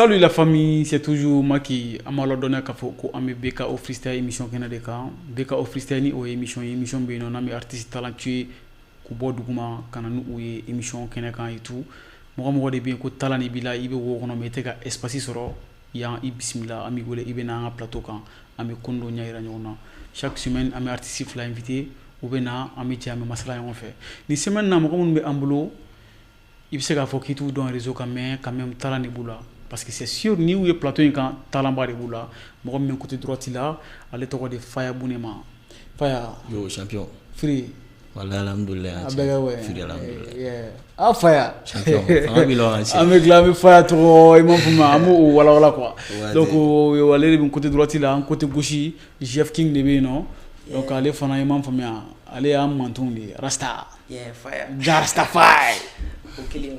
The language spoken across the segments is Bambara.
Salut la famille, c'est toujours Maki. An b'a ladɔnniya k'a fɔ ko an bɛ BKO Freestyle émission kɛnɛ de kan. BKO Freestyle ni o ye émission ye, émission bɛ yen nɔ n'an bɛ artiste talentueux k'u bɔ duguma ka na n'u ye émission kɛnɛ kan et tout. Mɔgɔ mɔgɔ de bɛ yen ko talent de b'i la, i bɛ wo kɔnɔ mais i tɛ ka espace sɔrɔ yan, i bisimila, an b'i wele, i bɛ na an ka plateau kan, an bɛ ko dɔ ɲɛ yira ɲɔgɔn na. Chaque semaine an bɛ artiste fila invité, u bɛ na, an bɛ jɛ, an bɛ masala ɲɔgɔn fɛ. Nin semaine na, mɔgɔ minnu bɛ an bolo, i bɛ se k'a fɔ k'i t'u dɔn réseau kan, mais quand même talent de b'u la, parce que c'est sûr, n'i y'u ye plateau in kan, talent ba de b'u la. Mɔgɔ min bɛ côté droite la, ale tɔgɔ de Faya Bunema. Faya. Yo champion. Free. Wallahi alhamdulillah. A bɛɛ kɛ ouais. Free alhamdulillah. Yeah. Ah Faya. Champion. Fanga b'i la wa? An bɛ tila, an bɛ Faya tɔgɔ, i m'a faamu, an b'o walawala quoi. Donc ale de bɛ côté droite la, an côté gauche, Jeff King de bɛ yen nɔ. Donc ale fana, i m'a faamuya, ale y'an mantonw de ye, Rasta. Yeah, Faya. Rastafari. O kelen.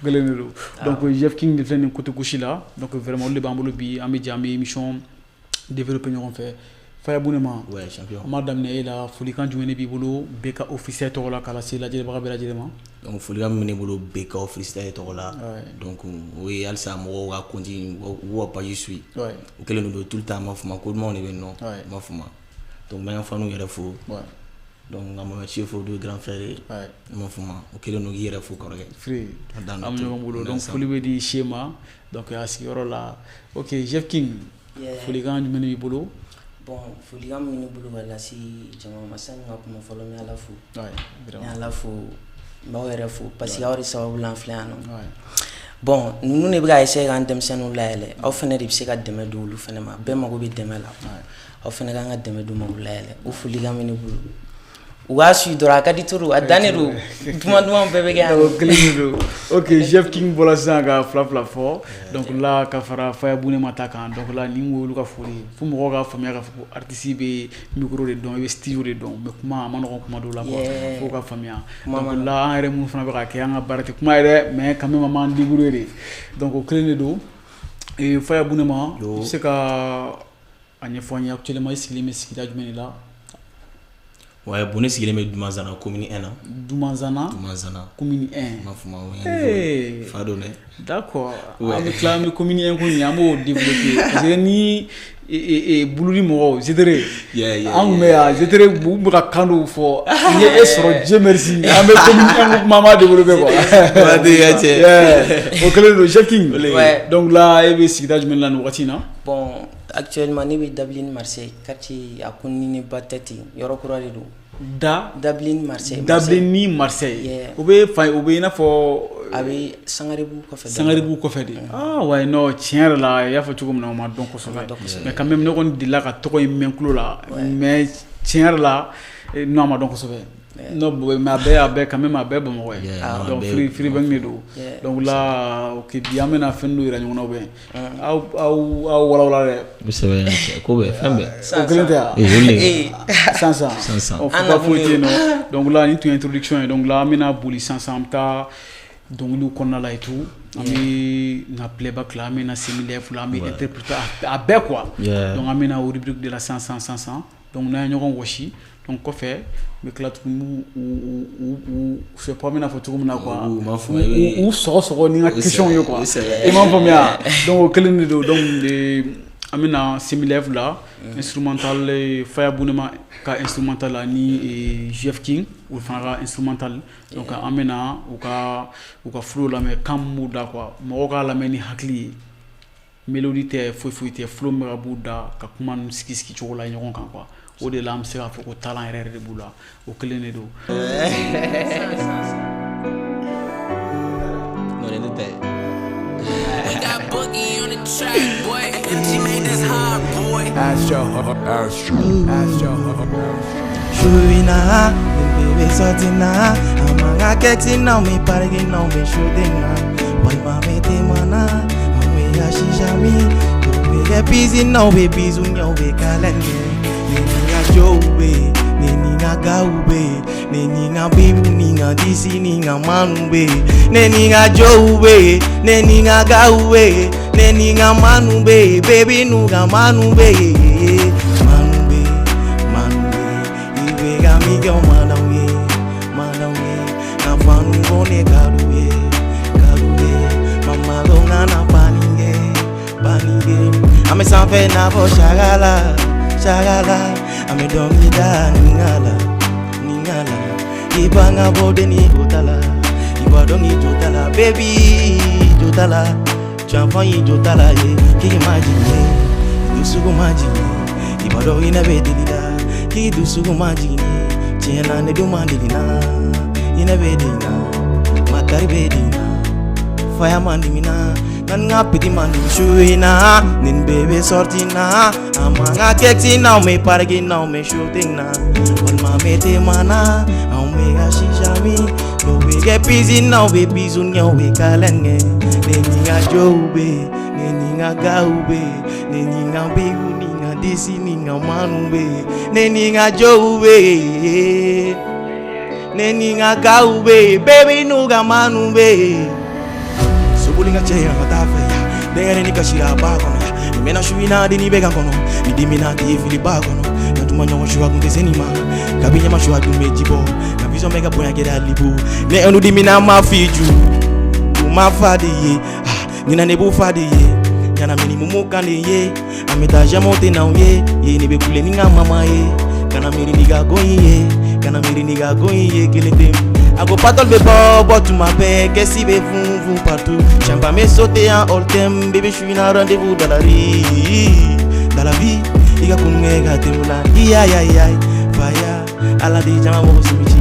Kelen de don. Donc Jeff King de filɛ nin côté gauche la. Donc vraiment olu de b'an bolo bi, an bɛ jɛ, an bɛ émission développer ɲɔgɔn fɛ. Faya Bunema. Ouais champion. An b'a daminɛ e la, folikan jumɛn de b'i bolo BKO Freestyle tɔgɔ la k'a lase lajɛlibaga bɛɛ lajɛlen ma? Donc folikan min bɛ ne bolo BKO Freestyle tɔgɔ la. Donc o ye halisa mɔgɔw ka continue u ka page suit. U kɛlen don tout le temps, n m'a fɔ ma ko dumanw de bɛ yen nɔ. N m'a fɔ ma. Donc n bɛ n ka faniw yɛrɛ fo. Donc n ka Mamadi fo, olu ye grand frère ye. N m'a fɔ ma, o kɛlen don k'i yɛrɛ fo kɔrɔkɛ. Free. An bɛ ɲɔgɔn bolo. Donc foli bɛ di Se ma. Donc a sigiyɔrɔ la. Ok Jeff King. Folikan jumɛn de b'i bolo? Bon, folikan min bɛ ne bolo ka lase jama ma, sani n ka kuma fɔlɔ, n bɛ Ala fo. N bɛ Ala fo, n b'aw yɛrɛ fo parce que aw de sababu la an filɛ yan nɔ. Bon, ninnu de bɛ ka essayer k'an denmisɛnninw layɛlɛ, aw fana de bɛ se ka dɛmɛ don olu fana ma, bɛɛ mago bɛ dɛmɛ la. Aw fana kan ka dɛmɛ d'u ma k'u layɛlɛ, o folikan bɛ ne bolo. U b'a suit dɔrɔn, a ka di trop, a dannen don, duman dumanw bɛɛ bɛ kɛ yan. O kelen de don. Ok Jeff King bɔra sisan ka fila fila fɔ. Donc là ka fara Faya Bunema ta kan. Donc là nin y'olu ka foli ye fo mɔgɔw ka faamuya k'a fɔ ko artiste bɛ micro de dɔn, i bɛ studio de dɔn, mais kuma a ma nɔgɔn kuma dɔw la quoi, fo ka faamuya. Donc là an yɛrɛ minnu fana bɛ ka kɛ, an ka baara tɛ kuma yɛrɛ, mais quand même an b'an débrouiller de. Donc o kelen de don. Faya Bunema, i bɛ se ka a ɲɛfɔ an ye, actuellement i sigilen bɛ sigida jumɛn de la? Ouais, bon, ne sigilen bɛ Dumanzana, commune 1 na. Dumanzana? Dumanzana. Commune 1. N m'a fɔ ma o fa don dɛ. D'accord. An bɛ tila, an bɛ commune 1 ko in, an b'o développer parce que ni Bululi mɔgɔw Zetere, an tun bɛ yan Zetere, u bɛ ka kan dɔw fɔ, n ye e sɔrɔ, Dieu merci, an bɛ commune 1 ko kuma, an b'a développer quoi. O kelen don Jeff King. Donc là e bɛ sigida jumɛn la nin wagati in na? Bon, actuellement ne bɛ Dublin Marseille, quartier a ko ni ba tɛ ten, yɔrɔ kura de don. Da Dublin Marseille. Dublin ni Marseille. O bɛ fa, o bɛ i n'a fɔ. A bɛ Sangarebugu kɔfɛ. Sangarebugu kɔfɛ de. Ah ouais, non, tiɲɛ yɛrɛ la, i y'a fɔ cogo min na, o ma dɔn kosɛbɛ. Mais quand même ne kɔni delila ka tɔgɔ in mɛn tulo la, mais tiɲɛ yɛrɛ la, non, a ma dɔn kosɛbɛ. Non, mais a bɛɛ quand même a bɛɛ Bamakɔ ye. Donc free bank de don. Donc là ok bi an bɛna fɛn dɔ yira ɲɔgɔn na ou bien aw aw aw walawala dɛ. Kosɛbɛ, ko bɛɛ, fɛn bɛɛ. O kelen tɛ wa? San san. San san. Ɔ fo foyi tɛ yen nɔ. Donc là nin tun ye introduction ye. Donc là an bɛna boli sisan sisan, an bɛ taa dɔnkiliw kɔnɔna la et tout. An bɛ na playback la, an bɛ na semi live la, an bɛ interpréter a bɛɛ quoi. Donc an bɛ na o rubrique de la sisan sisan sisan sisan. Donc n'an ye ɲɔgɔn wɔsi, donc kɔfɛ n bɛ tila tuguni u je sais pas n bɛna fɔ cogo min na quoi, u sɔgɔ sɔgɔ ni n ka question ye quoi, i m'a faamuya. Donc o kelen de don. Donc an bɛna semi live la, instrumental, Faya Bunema ka instrumental la ni Jeff King o fana ka instrumental. Donc an bɛna u ka flow lamɛn, kan min b'u da quoi, mɔgɔw k'a lamɛn ni hakili ye, mélodie tɛ, foyi foyi tɛ, flow min bɛ ka b'u da ka kuma ninnu sigi sigi cogo la ɲɔgɔn kan quoi. O de la an bɛ se k'a fɔ ko talent yɛrɛ yɛrɛ de b'u la, o kelen de don. Non, ne tɛ. We got Boogie on the track, boy. MG made this hard, boy. Astro, Astro, Astro. Shurina, baby sotina, amanga ketina me pargi no me shudina. Boy ma me te mana, me ya shishami, me get busy no be busy no be kalende. Neni nga jowe, neni nga gaube, neni nga bibu ni nga disi ni nga manube. Neni nga jowe, neni nga gaube, neni nga manube, baby nu nga manube. Manube, manube, iwe ga mi yo manawe, manawe, na fanu bone karuye, karuye, mama go nga na paninge. sanfɛ n'a fɔ sagala sagala. An bɛ dɔnkili da nin la nin la. I b'an ka bɔ denni o ta la. I b'a dɔn k'i jo t'a la baby jo t'a la. Janfa in jo t'a la ye k'i ma jigin ye dusukun ma jigin ye. I b'a dɔn hinɛ bɛ deli la k'i dusukun ma jigin ye. Tiɲɛ na ne dun ma deli na hinɛ bɛ deli na makari bɛ deli na. Faya man dimi na nka n ka petit man dimi su in na. Nin bɛɛ bɛ sorti na an m'an ka kɛti na anw bɛ pariki na anw bɛ shooting na. Walima an bɛ tema na anw bɛ ka shisha min. Dɔw bɛ kɛ busy na u bɛ bisou kɛ u bɛ câlin kɛ. Ne ni n ka jow bɛ ne ni n ka gaw bɛ ne ni n ka bigu ni n ka disi ni n ka manu bɛ ne ni n ka jow bɛ ne ni n ka gaw bɛ baby n'u ka manu bɛ. Soboli ka cɛ an ka taa fɛ ya denyɛrɛnin kasira a ba kɔnɔ ya. Ni mɛnna su in na denni bɛ ka kɔnɔ ni dimina t'i fili ba kɔnɔ. Na tuma ɲɔgɔn su a kun tɛ se nin ma kabi ɲɛma su a dun bɛ ji bɔ. Nka vision bɛ ka bonya kɛra libu ne ɛnu dimina ma f'i ju u ma fa de ye ɲinan ne b'u fa de ye. Ɲanamini mumu kan de ye an bɛ taa jamaw tɛ n'anw ye ye ne bɛ kule ni n ka mama ye. Kana miiri n'i ka ko in ye kana miiri n'i ka ko in ye kelen tɛ. A ko patɔl bɛ bɔ bɔ tuma bɛɛ kɛsi bɛ fun fun partout. Champagne bɛ sauter en all time baby su in na rendez-vous dans la rue dans la vie. I ka kun kɛ ka tɛmɛ la i ya ya faya ala de jama mɔgɔ simi ci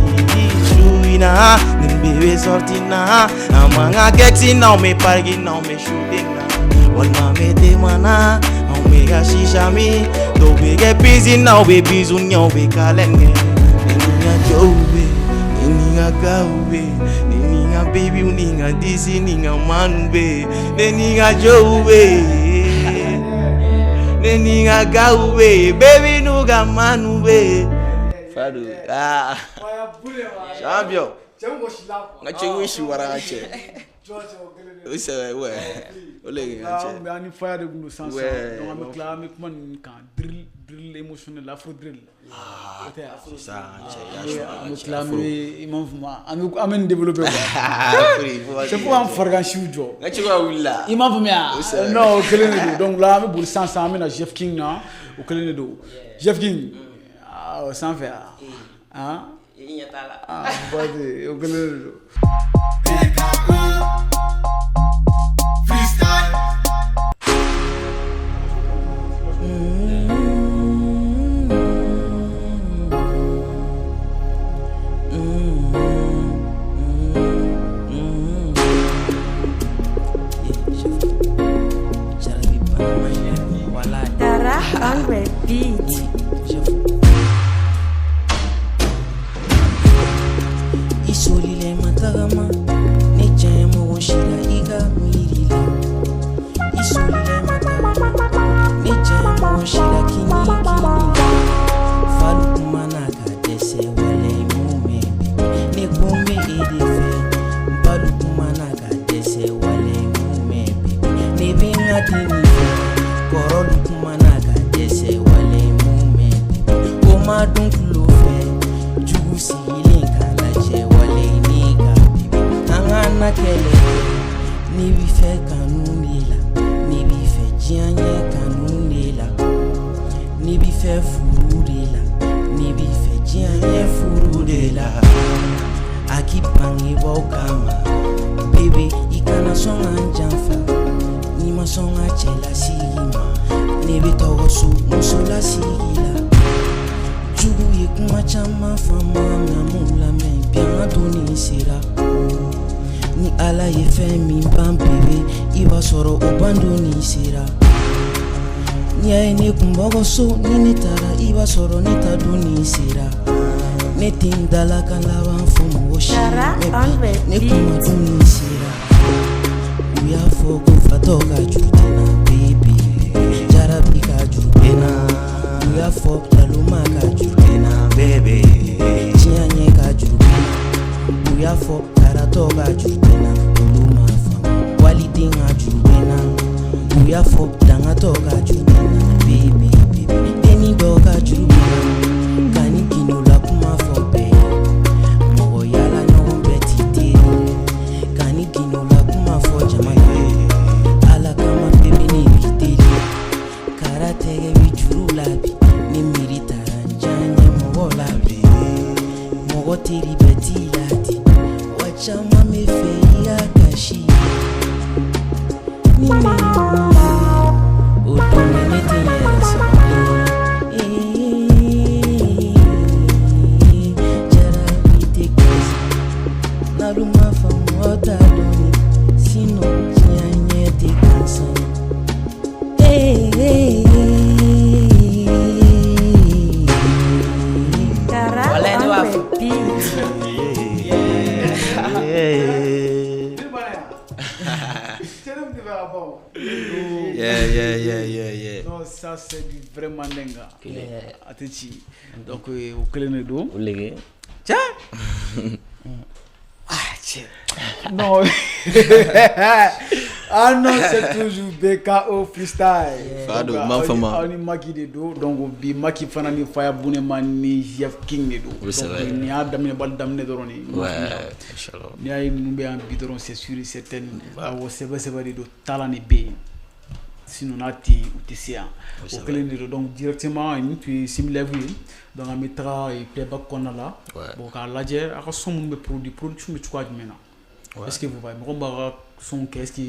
su in na. Nin bɛɛ bɛ sorti na an m'an ka kɛti na anw bɛ pariki na anw bɛ shooting na. Walima an bɛ tema na anw bɛ ka shisha min. Dɔw bɛ kɛ busy na u bɛ bisou kɛ u bɛ câlin kɛ. Ne ni n ka jow bɛ ne ni n ka gaw bɛ ne ni n ka babyw ni n ka disi ni n ka manu bɛ ne ni n ka jow bɛ ne ni n ka gaw bɛ baby n'u ka manu bɛ. Fadu ah champion n ka cɛ si wara n ka cɛ o sɛbɛ ouais o le n ka cɛ. An ni Faya de kun don sisan sisan donc an bɛ tila an bɛ kuma nin kan drill drill émotionnel afro drill. O tɛ C'est ça cɛ an bɛ tila an bɛ i m'a faamu an bɛ nin développer quoi. C'est pour an farigan siw jɔ. N ka cɛ ka wuli la. I m'a faamuya non o kelen de don donc là an bɛ boli sisan sisan an bɛ na Jeff King na o kelen de don Jeff King o sanfɛ ah I ɲɛ t'a la. Ah badi o kelen de don. Freestyle. Dara on repeat. I solilen ma tagama ne diɲɛ mɔgɔ si la i ka miiri la. I solilen ma tagama ne diɲɛ mɔgɔ si la kini kini la. Falu kuma na ka dɛsɛ walayi mun bɛ ne ko n bɛ e de fɛ. Balu kuma na ka dɛsɛ walayi mun bɛ ne bɛ n ka denni fɛ. Kɔrɔlu kuma na ka dɛsɛ walayi mun bɛ ko ma dun tulo fɛ. Jugu sigilen k'a lajɛ walayi ne ka bibi an ka na kɛlɛ kɛ. Ne b'i fɛ kanu de la ne b'i fɛ diɲɛ ɲɛ kanu de la. Ne b'i fɛ furu de la ne b'i fɛ diɲɛ ɲɛ furu de la. A k'i bangebaaw kama bébé i kana sɔn ka n janfa. N'i ma sɔn ka cɛlasigi ma ne bɛ tɔgɔ so muso lasigi la. Jugu ye kuma caman fɔ an ma nka m'u lamɛn bi an ka donni sera. Ni Ala ye fɛn min ban bébé i b'a sɔrɔ o ban donni sera. N'i y'a ye ne kun bɔ so ni ne taara i b'a sɔrɔ ne ta donni sera. Ne tɛ n dalakan laban fɔ mɔgɔ si Dara mais on bi ne repeat. kuma donni sera. U y'a fɔ ko fatɔ ka juru tɛ na bébé jarabi ka juru bɛ na. U y'a fɔ laloma ka juru bɛ na bébé diɲɛ ɲɛ ka juru bɛ na. U y'a fɔ karatɔ ka juru tɛ na olu ma faamu waliden ka juru bɛ na. U y'a fɔ dangatɔ ka juru tɛ na bébé bébé denni dɔ ka juru bɛ na. Ka ni gindo la kuma fɔ bɛɛ ye mɔgɔ yala ɲɔgɔn bɛɛ t'i teri. Ka ni gindo la kuma fɔ jama ye Ala kama bébé ne b'i deli. Ka Teri bɛɛ t'i ladi, wa caman bɛ fɛ i ka kasi. Ni ne o don ne tɛ n yɛrɛ sɔrɔ bilen. Jarabi tɛ gosi, n'alu ma faamu aw t'a dɔn ni, sinon diɲɛ ɲɛ tɛ gansan ye. Kara Walayi ne b'a on fɔ. the beat. Yeah. Non, ça c'est du vrai mandinga. A tɛ ci. Donc o kelen de don. O lege. Tiens. Ah, tiens. Non. Ah non, c'est toujours BKO freestyle. Fado, Donc, ma fama. Aw ni Maki de don. Donc bi Maki fana ni Faya Bunema ni Jeff King de don. Oui, c'est Donc vrai. nin y'a daminɛ bali daminɛ dɔrɔn de ye. Ouais, inchallah. N'i y'a ye ninnu bɛ yan bi dɔrɔn, c'est sûr et certain. Awɔ, sɛbɛ sɛbɛ de don, talent de bɛ yen. Sinon n'a tɛ yen, u tɛ se yan. O kelen de don. Donc directement nin tun ye Simi Live ye. Donc an bɛ taga playback kɔnɔna la. Ouais. Bon, k'a lajɛ a ka son minnu bɛ produit, production bɛ cogoya jumɛn na? Est-ce que vous voyez, mɔgɔ min b'a ka son kɛ, est-ce que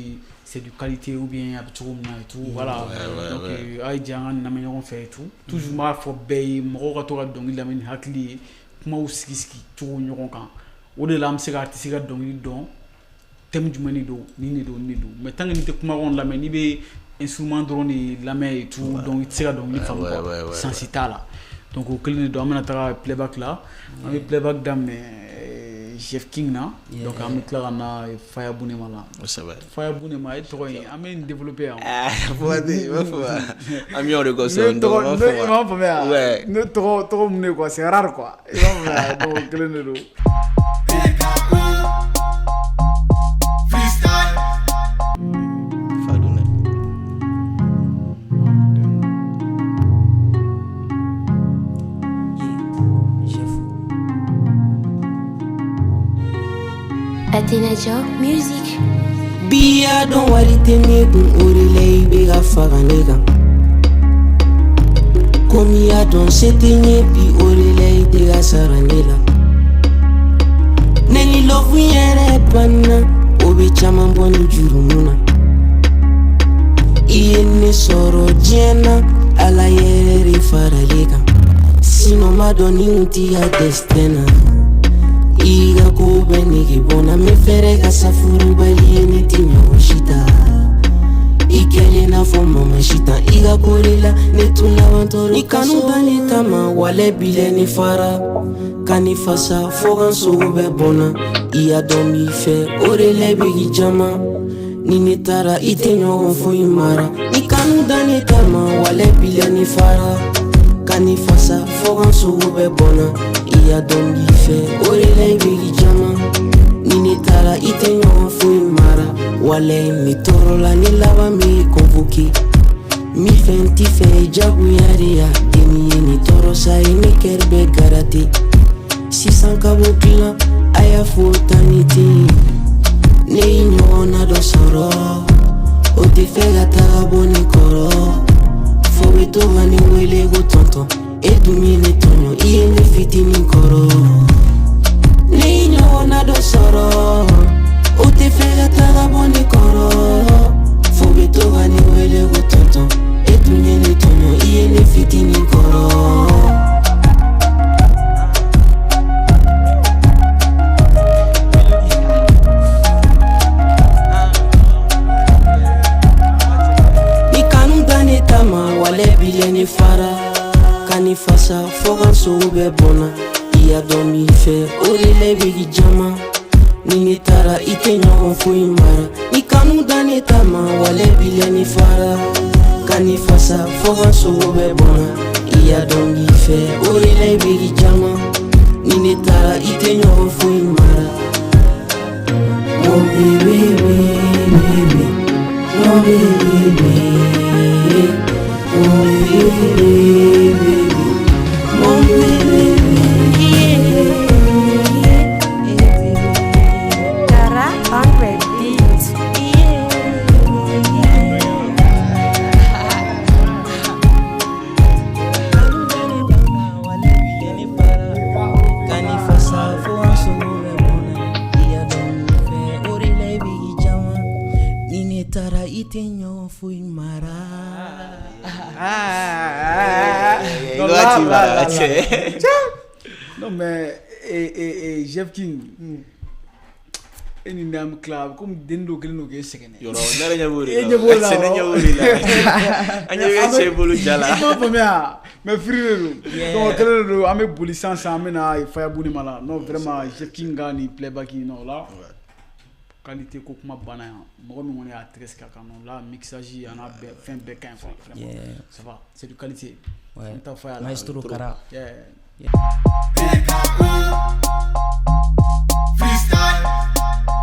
c'est du qualité ou bien a bɛ cogo min na et tout, voilà. Ouais, Donc ouais. a ye jɛ an ka nin lamɛn ɲɔgɔn fɛ et tout. Toujours n b'a fɔ bɛɛ ye, mɔgɔw ka to ka dɔnkili lamɛn ni hakili ye, kumaw sigi sigi cogo ɲɔgɔn kan. O de la an bɛ se ka artiste ka dɔnkili dɔn, thème jumɛn de don, nin de don, nin de don. Mais tant que n'i tɛ kumakanw lamɛn, n'i bɛ instrument dɔrɔn de lamɛn et tout, donc i tɛ se ka dɔnkili faamu ouais, quoi. ouais, ouais, Sens t'a la. Donc o kelen de don, an bɛna taga playback la. An bɛ playback daminɛ Jeff King na. Donc an bɛ tila ka na Faya Bunema la. C'est vrai. Faya Bunema, e tɔgɔ in, an bɛ nin développer yan. Ah, faut i b'a fɔ an bɛ de kosɔn. Ne tɔgɔ ne, i m'a faamuya. Ouais. Ne tɔgɔ tɔgɔ mun de quoi, c'est rare quoi. I m'a faamuya, donc o kelen de don. Fadou ne. Jeff. Athena Music. Bi y'a dɔn wari tɛ ne kun, o de la i bɛ ka faga ne kan. Komi y'a dɔn se tɛ n ye bi, o de la i tɛ ka sara ne la. Ne ni love yɛrɛ banna, o bɛ caman bɔ ni jurumu na. I ye ne sɔrɔ diɲɛ na, Ala yɛrɛ de faralen kan. Sinon ma dɔn ni kun t'i ka destin na. I ka ko bɛɛ nege bɔ n na, n bɛ fɛɛrɛ ka safurubali ye, ne tɛ ɲɔgɔn si ta. I kɛlen n'a fɔ mama si tan, i ka ko de la ne tun laban tɔɔrɔ. Ni kanu ta ne kama, walɛ bilɛ ne fara. Ka ne fasa fo ka n sogo bɛɛ bɔn na. I y'a dɔn n b'i fɛ, o de la i bɛ k'i jama. Ni ne taara, i tɛ ɲɔgɔn foyi mara. Ni kanu da ne kama, walɛ bilɛ ne fara. Ka ne fasa fo ka n sogo bɛɛ bɔn na. I y'a dɔn n b'i fɛ, o de la i bɛ k'i jama. Ni ne taara, i tɛ ɲɔgɔn foyi mara. Walayi ne tɔɔrɔ la, ne laban b'i convoqué. Mi fɛn t'i fɛ, jagoya de ya. Denni ye ne tɔɔrɔ sa ye, ne kɛrɛ bɛ garate. Sisan ka bɔ dilan, a y'a fɔ tan ni ten. Ne y'i ɲɔgɔnna dɔ sɔrɔ, o tɛ fɛ ka taga bɔ ne kɔrɔ. Fo bɛ to ka ne wele ko tɔntɔn, e dun ye ne tɔɲɔ, i ye ne fitinin kɔrɔ. Ne y'i ɲɔgɔnna dɔ sɔrɔ, o tɛ fɛ ka taga bɔ ne kɔrɔ. Fo bɛ to ka ne wele ko tɔntɔn, e dun ye ne tɔɲɔ, i ye ne fitinin kɔrɔ. Ni kanu da ne tama, walɛ bilɛ ne fara. Ka ne fasa fo ka n sogo bɛɛ bɔn na. I y'a dɔn n b'i fɛ, o de la i bɛ k'i jama. Ni ne taara, i tɛ ɲɔgɔn foyi mara. Ni kanu da ne tama, walɛ bilɛ ne fara. Ka ne fasa fo ka n sogo bɛɛ bɔn na. I y'a dɔn n b'i fɛ, o de la i bɛ k'i jama. Ni ne taara, i tɛ ɲɔgɔn foyi mara. Mon bébé, bébé, mon bébé, bébé, mon bébé, bébé, mon bébé. Kara on the beat. Kani fasa fo foyi mara. Non, là, là, là, là. Non mais Jeff King, e ni ne an bɛ tila komi den dɔ kɛlen don k'e sɛgɛn dɛ. Yɔrɔ ne yɛrɛ ɲɛ b'o de E la. ɲɛ b'o la. Ne ɲɛ b'o de la. An ɲɛ bɛ cɛ bolo ja la. I m'a faamuya, mais free de don. Donc o kɛlen de don, an bɛ boli sisan sisan, an bɛ na Faya Buni ma la. Non, vraiment, Jeff King ka nin playback in, non la qualité ko kuma banna yan. Mɔgɔ min kɔni y'a tɛgɛ sigi a kan, non la mixage a n'a bɛɛ, fɛn bɛɛ ka ɲi quoi, vraiment. Ça va, c'est de qualité. An bɛ taa Faya la. Maestro Kara. Yeah.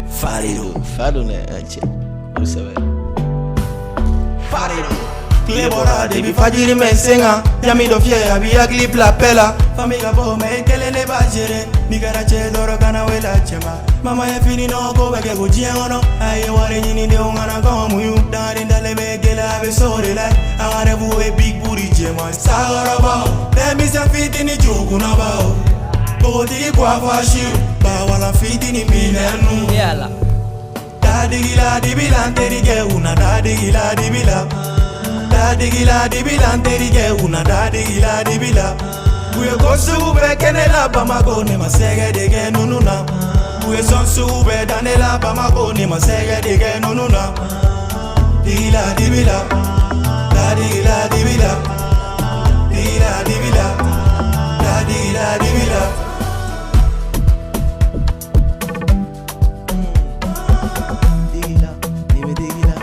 Fa de don, fa don dɛ, cɛ. O sɛbɛ. Fa de don. Tile bɔra debi fajiri mɛ sen kan, yami dɔ fiyɛ a b'i hakili bila bɛɛ la. Fan bɛ ka bɔ mɛ i kelen de b'a gérer. N'i kɛra cɛ dɔrɔn kana wele a cɛ ma. Mama ye fini nɔgɔ ko bɛ kɛ ko diɲɛ kɔnɔ. A ye wari ɲini denw kana kɔngɔ muɲu. Dangaden dalen bɛ gɛlɛya bɛ so de la. An ka rêve ye big booty jɛman sakɔrɔbaw. Denmisɛn fitinin jugunabaw. Npogotigi kuwafasiw. Bawala fitinin minɛnu. Yala. Dadigila dibila n terikɛ una, dadigila dibila. Dadigila dibila n terikɛ una, dadigila dibila. U ye ko sugu bɛɛ kɛ ne la Bamako, ne ma sɛgɛ de kɛ nunu na. U ye sɔn sugu bɛɛ da ne la Bamako, ne ma sɛgɛ de kɛ nunu na. Digila dibila, dadigila dibila, digila dibila, dadigila dibila. Digila, dibi digila,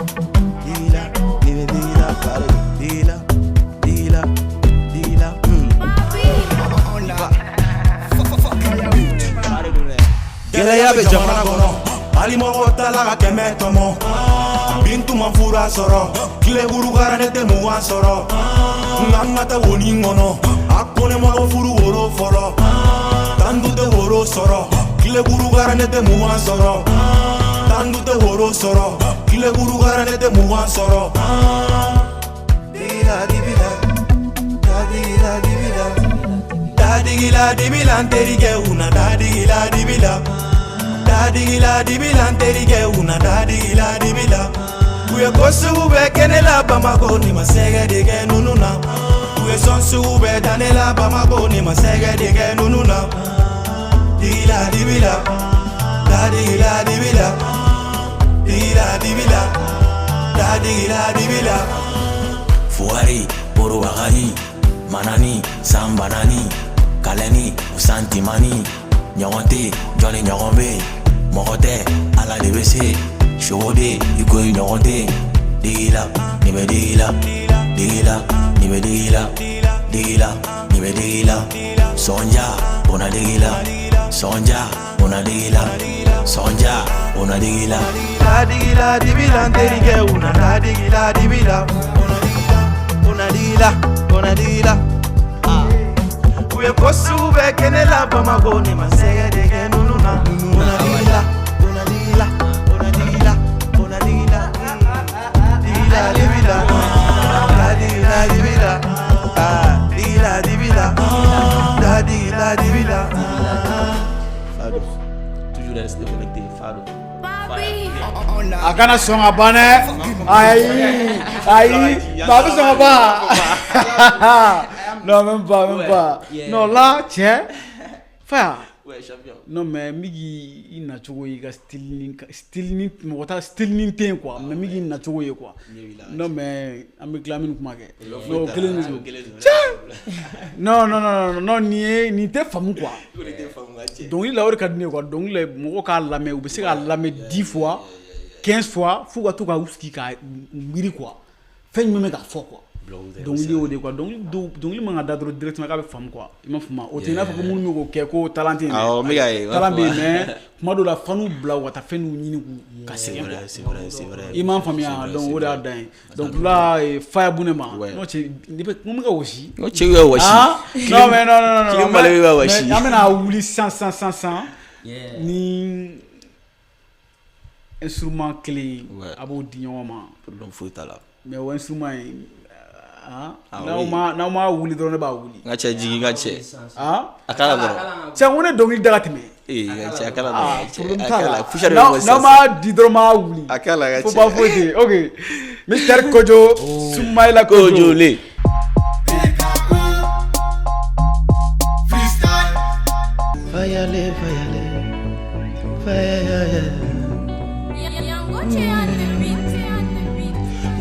digila, dibi digila, pare, digila, digila, digila. Gɛlɛya bɛ jamana kɔnɔ, hali mɔgɔ t'a la ka kɛmɛ tɔmɔ. Bintu ma fura sɔrɔ, tile burukara ne tɛ 20 sɔrɔ. Nka n ka taa wonin kɔnɔ, a ko ne ma ko furu woro fɔlɔ. Tandu tɛ woro sɔrɔ, tile burukara ne tɛ 20 sɔrɔ. Tandu tɛ woro sɔrɔ, tile burukara ne tɛ 20 sɔrɔ. Digila dibila, dadigila dibila. Dadigila dibila n terikɛ una, dadigila dibila. Dadigila dibila n terikɛ una, dadigila dibila. U ye ko sugu bɛɛ kɛ ne la Bamako, ne ma sɛgɛ de kɛ nunu na. U ye sɔn sugu bɛɛ da ne la Bamako, ne ma sɛgɛ de kɛ nunu na. Digila dibila, dadigila dibila, digila dibila, dadigila dibila. Fugari, Borobagani, Manani, Sambanani, Kalɛni, Santimani, ɲɔgɔn tɛ jɔn ni ɲɔgɔn bɛ yen, mɔgɔ tɛ Ala de bɛ se, sogo de i ko i ɲɔgɔn tɛ. Digila, nin bɛ digila, digila, nin bɛ digila, digila, nin bɛ digila, sɔnja, o na digila, sɔnja, o na digila, sɔnja, o na digila. Dadigila dibila n terikɛ una, dadigila dibila. Una digila, una digila. U ye ko sugu bɛɛ kɛ ne la Bamako, ne ma sɛgɛ de kɛ nunu na. Una digila, una digila, una digila, una digila. Digila dibila, dadigila dibila. Ah, digila dibila, dadigila dibila. Fado. Toujours rester connecté, Fado. A kana sɔn ka ban dɛ. Ayi, ayi, a bɛ sɔn ka ban. Non, même pas, même pas. Non, là, tiens. Faya. Ouais, champion. Non, mais n bɛ k'i nacogo ye i ka style ni style ni mɔgɔ ta style ni tɛ yen quoi, mais n bɛ k'i nacogo ye quoi. Non, mais an bɛ tila min kuma kɛ. Non, o kelen de don. Non, non, non, non, non, nin ye nin tɛ faamu quoi. Dɔnkili la o de ka di ne ye quoi. Dɔnkili la mɔgɔw k'a lamɛn, u bɛ se k'a lamɛn 10 fois, 15 fois, f'u ka to ka u sigi ka miiri quoi. Fɛn jumɛn bɛ ka fɔ quoi. Dɔnkili y'o de quoi. Dɔnkili dɔw dɔnkili man ka da dɔrɔn directement k'a bɛ faamu quoi. I m'a faamu, o tɛ i n'a fɔ ko minnu bɛ k'o kɛ ko talent tɛ yen dɛ. Awɔ, n bɛ k'a ye. Talent bɛ yen, mais kuma dɔw la fanu bila u ka taa fɛn dɔw ɲini k'u ka sɛgɛn quoi. C'est vrai, c'est vrai. I m'a faamuya, donc o de y'a dan ye. Donc là, Faya Bunema. Non, cɛ, ne bɛ n bɛ ka wɔsi. N ko cɛ bɛ ka wɔsi. Ah, non mais non, non, non, Kile Mali bɛ ka wɔsi. Mais an bɛna wuli sisan sisan sisan sisan ni instrument kelen ye, a b'o di ɲɔgɔn ma. Problème foyi t'a la. Mais o instrument in, N'aw m'a wuli dɔrɔn, ne b'a wuli. N ka cɛ, jigin, n ka cɛ. A kala dɔrɔn. Cɛ, n ko ne dɔnkili da ka tɛmɛ. Ee, n ka cɛ, a kala dɔrɔn. Problème A t'a kala la. poussière bɛ bɔ N'aw sisan. m'a di dɔrɔn, m'a wuli. A kala, ka Fo cɛ. ba foyi tɛ yen. Ok, Mister Kojo, Soumaïla Kojo. Kojo le. Fayale, fayale, fayale.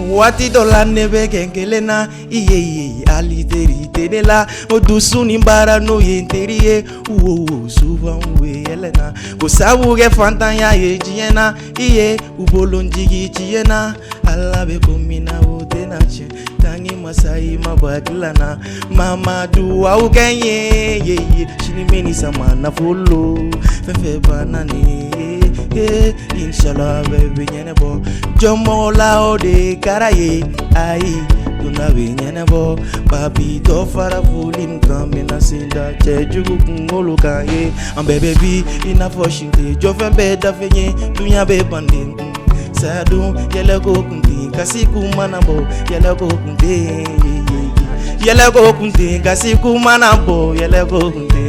Waati dɔ la, ne bɛ kɛ n kelen na, i ye ye, hali teri tɛ ne la. O dusu ni baara n'o ye n teri ye. Wo souvent u bɛ yɛlɛ na ko sabu kɛ fantanya ye diɲɛ na. I ye u bolo n jigi diɲɛ na. Ala bɛ ko min na, o tɛna tiɲɛ. Tangi masa i ma bɔ hakili na. Mama, duwawu kɛ n ye ye ye. Sini bɛ ni sama nafolo fɛn fɛn banna ne ye, inshallah bɛɛ bɛ ɲɛnabɔ. Jɔnmɔgɔ la, o de kɛra ye. Ayi, donna bɛ ɲɛnabɔ. Papi, dɔ fara volume kan, bɛna sen da cɛjugu kunkolo kan ye. An bɛɛ bɛ bi i n'a fɔ si tɛ jɔfɛn bɛɛ dafe ye. Dunya bɛ banden saya dun, yɛlɛko kun tɛ kasi kun mana bɔ, yɛlɛko kun tɛ, yɛlɛko kun tɛ kasi kun mana bɔ, yɛlɛko kun tɛ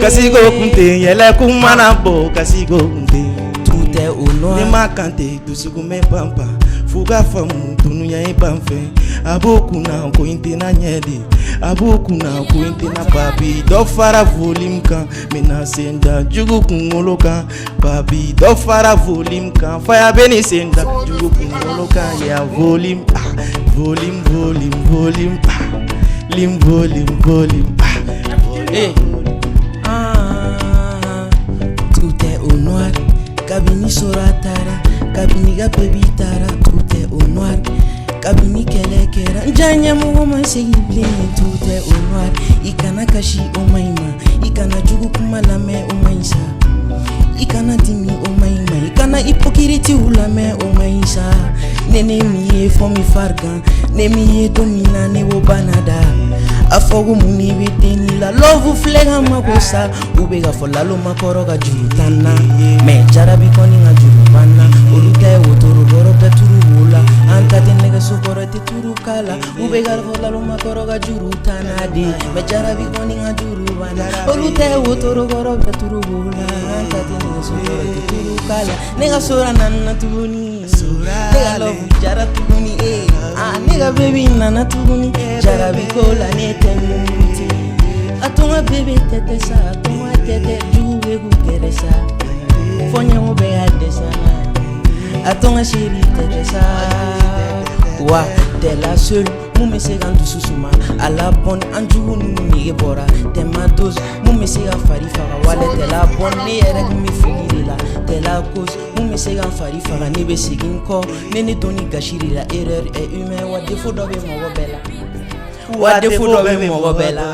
kasi ko kun tɛ, yɛlɛ kun mana bɔ, kasi ko kun tɛ. Tout est au noir. Ne ma kan tɛ, dusukun bɛ pan pan f'u ka faamu dunuya ye ban fɛ. A b'o kunna ko in tɛna ɲɛ de, a b'o kunna ko in tɛna. Papi, dɔ fara volume kan, bɛna sen da jugu kunkolo kan. Papi, dɔ fara volume kan, faya bɛ ni sen da jugu kunkolo kan. Ya volume, ah, volume, volume, volume, ah, lim, volume, volume, ah, Eh. Ah, tout est au noir. Kabini Sora taara, kabini ka baby taara, tout est au noir. Kabini kɛlɛ kɛra, n diya ɲɛmɔgɔ ma segin bilen, tout est au noir. I kana kasi, o man ɲi ma. I kana jugu kuma lamɛn, o man ɲi sa. I kana dimi, o man ɲi ma. I kana hypocrite lamɛn, o man ɲi sa. Ne min ye fɔ min farigan, ne min ye don min na, ne b'o bana da. A fɔ ko mun de bɛ denni la, love filɛ ka mako sa. U bɛ ka fɔ lalo makɔrɔ ka juru tan na, mais jarabi kɔni ka juru banna. Olu ta ye wotoro kɔrɔ bɛɛ turu b'o la, an ta tɛ nɛgɛso kɔrɔ tɛ turu k'a la. U bɛ ka fɔ lalo makɔrɔ ka juru tan na de, mais jarabi kɔni ka juru banna. Olu ta ye wotoro kɔrɔ bɛɛ turu b'o la, an ta tɛ nɛgɛso kɔrɔ tɛ turu k'a la. Ne ka sora nana tuguni, ne ka love jara tuguni, eh ah, ne ka baby nana tuguni. Jarabi ko la, ne tɛ muruti. A to n ka bébé tɛtɛ sa, a to n ka tɛtɛ, jugu bɛ k'u gɛrɛ sa, fɔ ɲɛmɔgɔ bɛɛ y'a dɛsɛ n na. A to n ka chéri tɛtɛ sa. Wa t'es la seule mun bɛ se ka n dusu suma. A la bonne, an jugu ninnu nege bɔra. T'es ma dose mun bɛ se ka fari faga. Wale t'es la bonne, ne yɛrɛ kun bɛ fili de la. T'es la cause mun bɛ se ka n fari faga. Ne bɛ segin n kɔ, ne don ni gasi de la. Erreur est humain, wa défaut dɔ bɛ mɔgɔ bɛɛ la, wa défaut dɔ bɛ mɔgɔ bɛɛ la.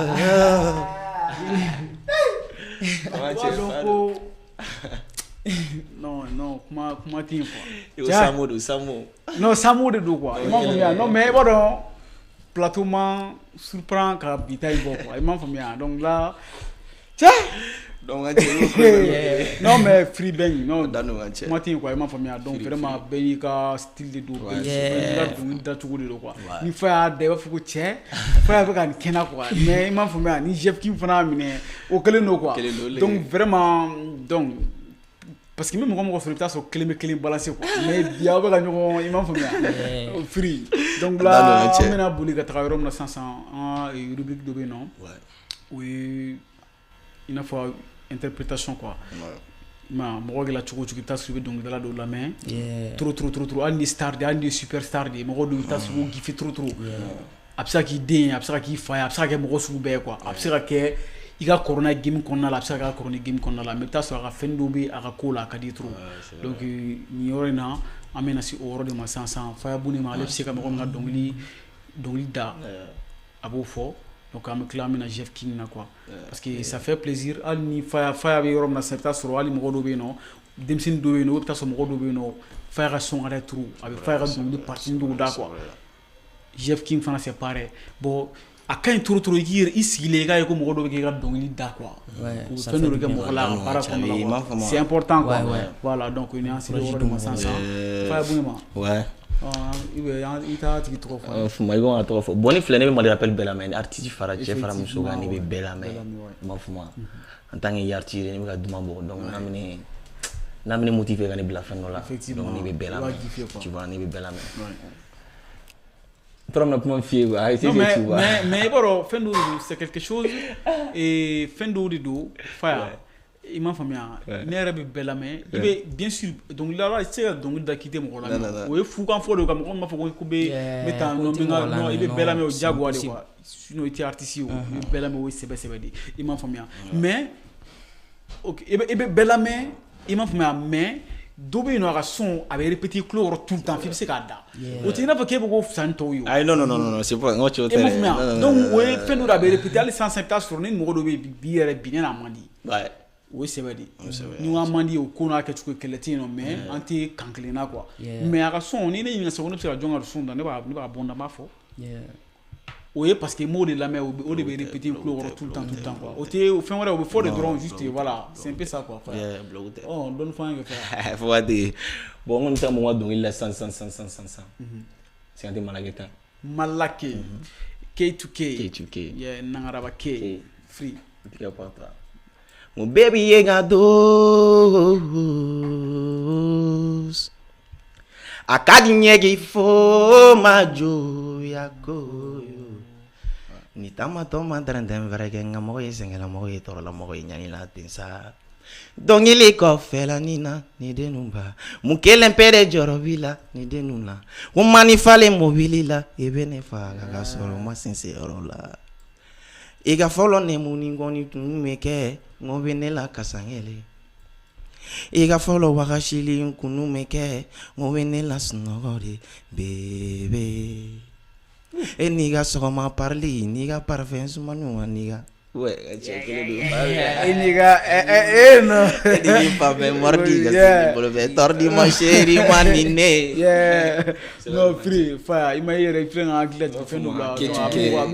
I b'a dɔn ko non non, kuma kuma tɛ yen quoi. O Samo don, Samo. Non, Samo de don quoi, i m'a faamuya. Non, mais i b'a dɔn, plateau ma surprend ka bi ta in bɔ quoi, i m'a faamuya. Donc là, cɛ. Donc n ka cɛ. Non, mais free bang, non. Dan don, n ka cɛ. Kuma tɛ yen quoi, i m'a faamuya. Donc vraiment, bɛɛ n'i ka style de don, bɛɛ n'i ka dɔnkili dacogo de don quoi. Ni fa y'a da, i b'a fɔ ko cɛ, fa y'a bɛ ka nin kɛ n na quoi. Mais i m'a faamuya, ni Jeff King fana y'a minɛ, o kelen don quoi. Kelen don, Donc vraiment, donc parce que n bɛ mɔgɔ mɔgɔ sɔrɔ, i bɛ taa sɔrɔ kelen bɛ kelen balancer quoi. Mais bi, aw bɛ ka ɲɔgɔn, i m'a faamuya, free. Donc là, an bɛna boli ka taga yɔrɔ min na sisan sisan, an ka rubrique dɔ bɛ yen nɔ, o ye i n'a fɔ interprétation quoi. I ma mɔgɔ kɛla cogo o cogo, i bɛ taa sɔrɔ i bɛ dɔnkilidala dɔw lamɛn trop trop trop trop. Hali ni star de, hali ni super star de ye, mɔgɔ dɔw, i bɛ taa sɔrɔ u b'o kiffer trop trop. A bɛ se ka k'i den ye, a bɛ se ka k'i fa ye, a bɛ se ka kɛ mɔgɔ sugu bɛɛ ye quoi. A bɛ se ka kɛ i ka kɔrɔ n'a ye game kɔnɔna la, a bɛ se ka kɛ a kɔrɔ ni game kɔnɔna la, mais i bɛ taa sɔrɔ a ka fɛn dɔw bɛ a ka ko la, a ka di trop. Donc nin yɔrɔ in na, an bɛna se o yɔrɔ de ma sisan sisan. Faya Bune ma, ale bɛ se ka mɔgɔ min ka dɔnkili da, a b'o fɔ. Donc an bɛ tila, an bɛna Jeff King na quoi, parce que ça fait plaisir. Hali ni Faya, Faya bɛ yɔrɔ min na sisan, i bɛ taa sɔrɔ hali mɔgɔ dɔw bɛ yen nɔ, denmisɛnnin dɔw bɛ yen nɔ, i bɛ taa sɔrɔ mɔgɔ dɔw bɛ yen nɔ, Faya ka son ka d'a ye trop, a bɛ Faya ka dɔnkili partie dɔw da quoi. Jeff King fana, c'est pareil. Bon, a ka ɲi trop trop, i k'i yɛrɛ i sigilen, i k'a ye ko mɔgɔ dɔ bɛ k'i ka dɔnkili da quoi. U bɛ fɛn dɔ de kɛ mɔgɔ la a ka baara kɔnɔna la quoi, c'est important quoi. Voilà, donc ni an sera yɔrɔ de ma sisan sisan, Faya Bune ma. Ouais. I t'a tigi tɔgɔ fɔ. Fuma i b'an ka tɔgɔ fɔ. Bon ne filɛ, ne bɛ Mali rap bɛɛ lamɛn, artiste fara cɛ fara muso kan, ne bɛ bɛɛ lamɛn. I m'a faamu, en tant que artiste ne bɛ ka duman bɔ, donc n'a bɛ ne motiver ka ne bila fɛn dɔ la, donc ne bɛ bɛɛ lamɛn. Tu vois, ne bɛ bɛɛ lamɛn. N bɛna kuma f'i ye quoi. Non mais i b'a dɔn fɛn dɔw de don, c'est quelque chose et fɛn dɔw de don Faya. I m'a faamuya, ne yɛrɛ bɛ bɛɛ lamɛn. I bɛ bien sûr dɔnkilidala, i tɛ se ka dɔnkili da k'i tɛ mɔgɔ lamɛn. O ye fukan fɔ de ye ka mɔgɔ min b'a fɔ ko bɛ n bɛ taa non n bɛ n ka non, i bɛ bɛɛ lamɛn, o diyagoya de quoi. Sinon i tɛ artiste ye o. I bɛ bɛɛ lamɛn, o ye sɛbɛ sɛbɛ de ye. I m'a faamuya, mais ok, i bɛ bɛɛ lamɛn, i m'a faamuya, mais dɔ bɛ yen nɔ, a ka son a bɛ répéter tulo kɔrɔ tout le temps f'i bɛ se k'a da. O tɛ i n'a fɔ k'e bɛ ko fisaya ni tɔw ye o. Ayi, non non non non, c'est pas n ko cɛw tɛ dɛ. E m'a faamuya, donc o ye fɛn dɔ de, a bɛ répéter hali sisan, i bɛ taa sɔrɔ ni mɔgɔ dɔ bɛ yen bi yɛrɛ bi ne n'a man di. O ye sɛbɛ de ye. Ni ko an man di, o ko n'a kɛcogo kɛlɛ tɛ yen nɔ, mais an tɛ kan kelen na quoi. Mais a ka son, ni ne ɲininka sisan ko ne bɛ se ka jɔn ka son da, ne b'a bɔ n da, n b'a fɔ. O ye parce que n b'o de lamɛn, o de bɛ répéter tulo kɔrɔ tout le temps, tout le temps quoi. O tɛ fɛn wɛrɛ, o bɛ fɔ de dɔrɔn, juste voilà, c'est un peu ça quoi. Ɔ dɔɔni fɔ an ye kɛ. Fo ka dege. Bon, n kɔni bɛ se ka mɔgɔ ka dɔnkili la sisan sisan sisan sisan sisan. Sisan tɛ Malake ta. Malake. K2K. K2K. Yeah, Nangaraba K. Free. Tigɛ pata. Mon baby ye ka dos. A ka di n ye k'i fo ma joya koyo. Ni taamatɔ ma dɛrɛntɛ fɛrɛ kɛ, n ka mɔgɔ ye sɛgɛnla mɔgɔ ye, tɔɔrɔla mɔgɔ ye, ɲanila ten sa. Dɔnkili kɔfɛla ni na ni dennu ba. Mun kelen pe de jɔrɔ b'i la ni dennu na. Ko mani falen mobili la, i bɛ ne faga ka sɔrɔ ma sinsin yɔrɔ la. I ka fɔlɔ nɛmu ni kɔni tun bɛ kɛ, n ko bɛ ne la kasankelen. I ka fɔlɔ wakasili kunu bɛ kɛ, n ko bɛ ne la sunɔgɔ de bébé. E n'i ka sɔgɔma parili, n'i ka parfum sumaniw n'i ka. Ouais, cɛ kelen don. E n'i ka non. E n'i parfum mardi ka se bolo bɛɛ tɔrɔ ma chérie ma ni ne. Yeah. Non, free Faya, i ma i yɛrɛ filɛ ka hakili lajigin fɛn dɔ la. A bɛ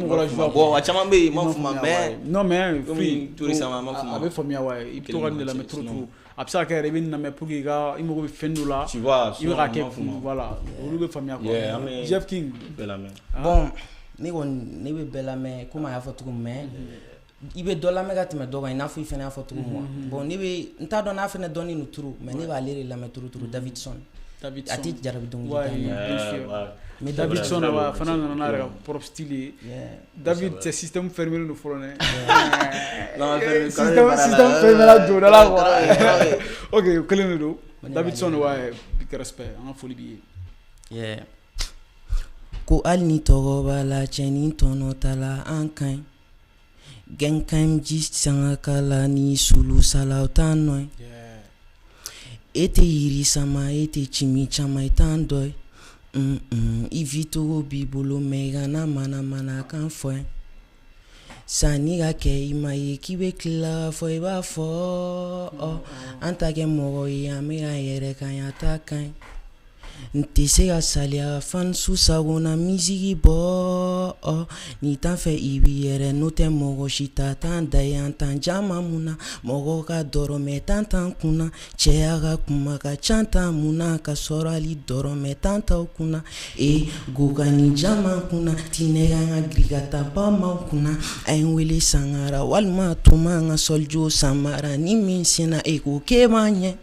mɔgɔ la joie. Bon, a caman bɛ yen, n m'a f'u ma mais. Non mais free. Tout récemment, n m'a f'u ma. A bɛ faamuya wa, i bɛ to ka nin de lamɛn trop trop. A bɛ se ka kɛ yɛrɛ i bɛ nin lamɛn pour que i ka i mago bɛ fɛn dɔ la. Tu vois, i bɛ ka kɛ voilà, olu bɛ faamuya quoi. Jeff King. Bɛɛ lamɛn. Bon, ne kɔni ne bɛ bɛɛ lamɛn komi a y'a fɔ cogo min, mais i bɛ dɔ lamɛn ka tɛmɛ dɔ kan, i n'a fɔ i fana y'a fɔ cogo min. Bon, ne bɛ n t'a dɔn n'a fana dɔnnen don trop, mais ne b'ale de lamɛn trop trop, Davidson. Davidson. A tɛ jarabi dɔnkili da. Bien sûr. Davidson wa fana nana n'a yɛrɛ ka propre style ye. David, c'est système fermé don fɔlɔ dɛ. Système fermé la donda la quoi. Ok, o kelen de don. Davidson wa, big respect, an ka foli b'i ye. Ko hali ni tɔgɔ b'a la, cɛnin tɔnɔ t'a la, an ka ɲi. Gɛnkan ji sanga kala ni sulu salaw t'an nɔ ye. E tɛ yiri sama, e tɛ cimi caman, i t'an dɔ ye. I vi cogo b'i bolo, mais i kana mana mana kan fɔ ye. Sanni ka kɛ i ma ye k'i bɛ tila k'a fɔ i b'a fɔ an ta kɛ mɔgɔ ye, an bɛ k'an yɛrɛ kan yan ta kan ɲi. N tɛ se ka saliya fansu sagona misiki bɔ. N'i t'an fɛ i b'i yɛrɛ, n'o tɛ mɔgɔ si ta t'an da ye, an t'an jama mun na. Mɔgɔw ka dɔrɔmɛ tan t'an kunna, cɛya ka kuma ka ca t'an mun na, ka sɔrɔ hali dɔrɔmɛ tan t'aw kunna. E go ka nin jama kunna, tinɛ kan ka giri ka taa bamaw kunna. A ye n wele Sangara walima Tuma, n ka sɔlijo samara ni min senna e ko k'e b'an ɲɛ.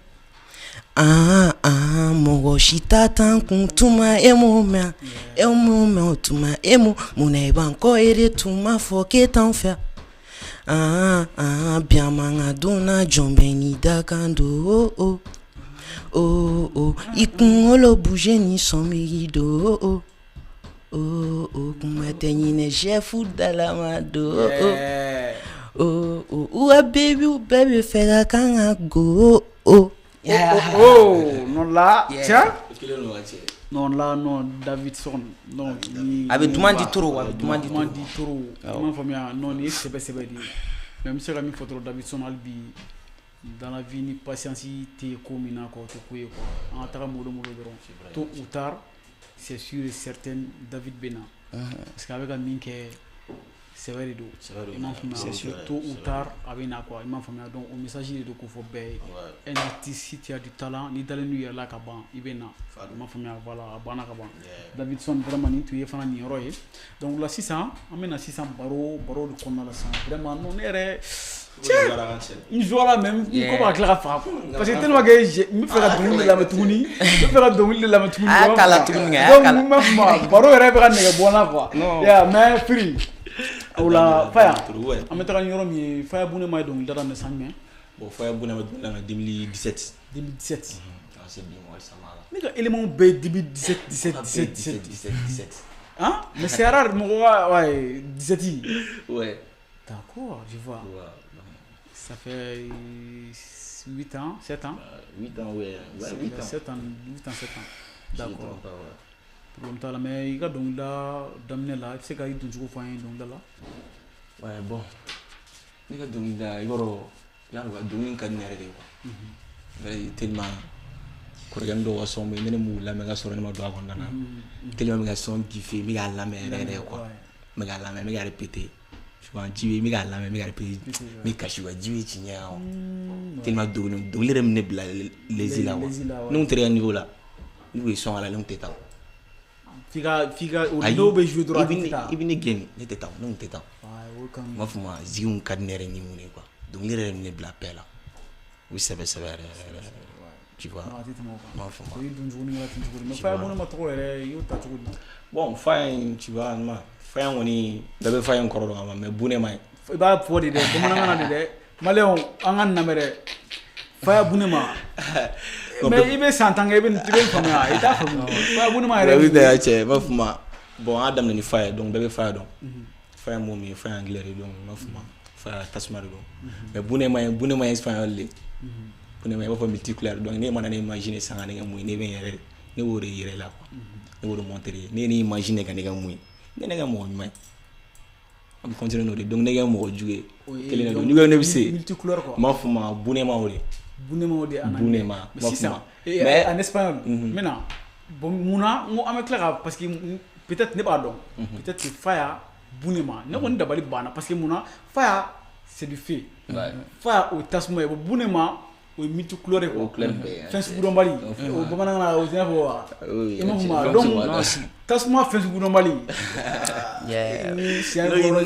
Ah ah, mɔgɔ si ta t'an kun tuma e m'o mɛn, e m'o mɛn o tuma e m'o munna i b'an kɔ e de tun b'a fɔ k'e t'anw fɛ. Ah ah, bi an man ka donna jɔn bɛɛ n'i dakan don. Oh oh oh oh, i kunkolo bouger ni sɔn b'i don. Oh oh oh oh, kuma tɛ ɲinɛ chef dalama don. Oh oh oh, u ka babyw bɛɛ bɛ fɛ ka kan ka go. Oh. Yeah. Oh, non là, tiens. Non là, non, Davidson. Non, ni. A bɛ duman di trop, a bɛ duman di trop. Di trop. I m'a faamuya, non, nin ye sɛbɛ sɛbɛ de ye. Mais n bɛ se ka min fɔ dɔrɔn, Davidson, hali bi dans la vie, ni patience tɛ ko min na quoi, o tɛ ko ye quoi. An ka taga mollo mollo dɔrɔn. Tôt ou tard, c'est sûr et certain, David bɛ na. Parce que a bɛ ka min kɛ, Sɛbɛ de don. I m'a faamuya, tôt ou tard a bɛ na quoi. I m'a faamuya, donc o message de don k'o fɔ bɛɛ ye. Un artiste, si tu as du talent, n'i dalen don i yɛrɛ la ka ban, i bɛ na. I m'a faamuya, voilà, a banna ka ban. Davidson, vraiment nin tun ye fana nin yɔrɔ ye. Donc la sisan an bɛ na sisan baro de kɔnɔna la sisan. Vraiment non, ne yɛrɛ cɛ n joie même ko b'a tila ka faga parce que tellement que n bɛ fɛ ka dɔnkili de lamɛn tuguni, n bɛ fɛ ka dɔnkili de lamɛn tuguni. A y'a k'a la tuguni kɛ, a y'a k'a la. Donc n b'a fɔ ma baro yɛrɛ bɛ ka nɛgɛ bɔ n na quoi. Yeah, mais Free o la Faya, an bɛ taga ni yɔrɔ min ye, Faya Bunema ye dɔnkilida daminɛ san jumɛn? Bon, Faya Bunema dɔnkilida daminɛ 2017. 2017. Ah, c'est bien, ouais, ça va. Ne ka élément bɛɛ ye 2017 17 17 17 17 17. Hein? Mais c'est rare mɔgɔ ka, ouais, 17. Ouais. D'accord, je vois. Ouais. Ça fait 8 ans, 7 ans. 8 ans, ouais. Ouais, 8 ans. 7 ans, 8 ans, 7 ans. D'accord. Ouais. Problème t'a la, mais i ka dɔnkilida daminɛ la, i bɛ se ka i doncogo fɔ an ye dɔnkilida la? Ouais, bon. Ne ka dɔnkilida, i b'a dɔn, y'a dɔn dɔnkili ka di ne yɛrɛ de ye quoi. Tellement kɔrɔkɛ dɔw ka son bɛ yen, ne m'u lamɛn ka sɔrɔ ne ma don a kɔnɔna na. Tellement n bɛ ka son kiffer, n bɛ k'a lamɛn yɛrɛ yɛrɛ quoi. N bɛ k'a lamɛn, n bɛ k'a répéter. Souvent ji bɛ, n bɛ k'a lamɛn, n bɛ k'a répéter. N bɛ kasi quoi, ji bɛ ci ɲɛ kan. Tellement dɔnkili yɛrɛ bɛ ne bila l'aise la quoi. Ne kun tɛ ka niveau la, n'u ye son k'a la, ne kun tɛ taa. F'i ka o n'o bɛ jouer dɔrɔn a tɛ taa. I bɛ ne gɛn, ne tɛ taa, ne kun tɛ taa. N b'a fɔ ma zigi ka di ne yɛrɛ ni mun ye quoi. Dɔnkili yɛrɛ bɛ ne bila paix la. O sɛbɛ sɛbɛ yɛrɛ yɛrɛ. Tu vois. Non, a tɛ tɛmɛ o kan. N b'a fɔ ma. O y'i don cogo ni kɛra ten cogo di? Mais Faya Bunema tɔgɔ yɛrɛ, i y'o ta cogo di? Bon, Faya in, tu vois, Faya kɔni bɛɛ bɛ Faya in kɔrɔ dɔn ka ban, mais Bunema ye. I b'a fɔ de dɛ, bamanankan na de dɛ. Maliyɛnw, an ka nin lamɛn dɛ. Faya Bunema. Mais i bɛ san 10 kɛ, i bɛ nin faamuya, i t'a faamu. Faya Bunema yɛrɛ. O tɛ cɛ, n b'a fɔ ma. Bon, an y'a daminɛ ni Faya, donc bɛɛ bɛ Faya dɔn. Faya mot min ye, Faya anglais de, donc n b'a fɔ ma. Faya tasuma de don. Mais Bunema ye, Bunema ye espagnol de. Bunema i b'a fɔ multicouleur, donc ne mana ne imaginer sisan ka ne kɛ mun ye, ne bɛ n yɛrɛ, ne b'o de yɛrɛ la quoi. Ne b'o de montrer. Ne ye ne imaginer ka ne kɛ mun ye, ne kɛ mɔgɔ ɲuman ye. An bɛ continuer n'o de, donc ne kɛ mɔgɔ jugu ye. Kelen de don, n'i ko ne bɛ se. Multicouleur quoi. N b'a fɔ ma Bunema o de. Bunema o de en anglais. Bunema. Mais sisan, mais en espagnol, n bɛna bon munna n ko an bɛ tila ka, parce que peut-être ne b'a dɔn. Peut-être que Faya Bunema, ne kɔni dabali banna parce que munna Faya c'est du feu. Faya o tasuma ye, bon Bunema o ye multicouleur ye quoi. Fɛn sugudɔnbali. O bamanankan na o tɛ i n'a fɔ wa. I m'a faamu, donc tasuma fɛn sugudɔnbali. Ni siɲɛ bɔra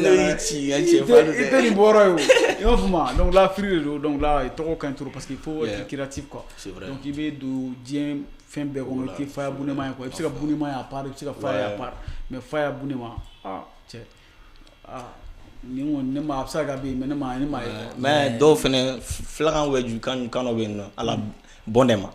i tɛ nin bɔ yɔrɔ ye o. I m'a faamu, donc là free de don, donc là tɔgɔ ka ɲi trop parce qu'il faut être créatif quoi. Donc i bɛ don diɲɛ fɛn bɛɛ kɔnɔ, i tɛ Faya Bunema ye quoi. I bɛ se ka Bunema ye à part, i bɛ se ka Faya ye à part, mais Faya Bunema, ah cɛ, ah nin kɔni ne ma, a bɛ se ka kɛ a bɛ yen, mais ne ma ye. Mais dɔw fɛnɛ filakan bɛ ju kan dɔ bɛ yen nɔ, ala bɔn dɛ ma.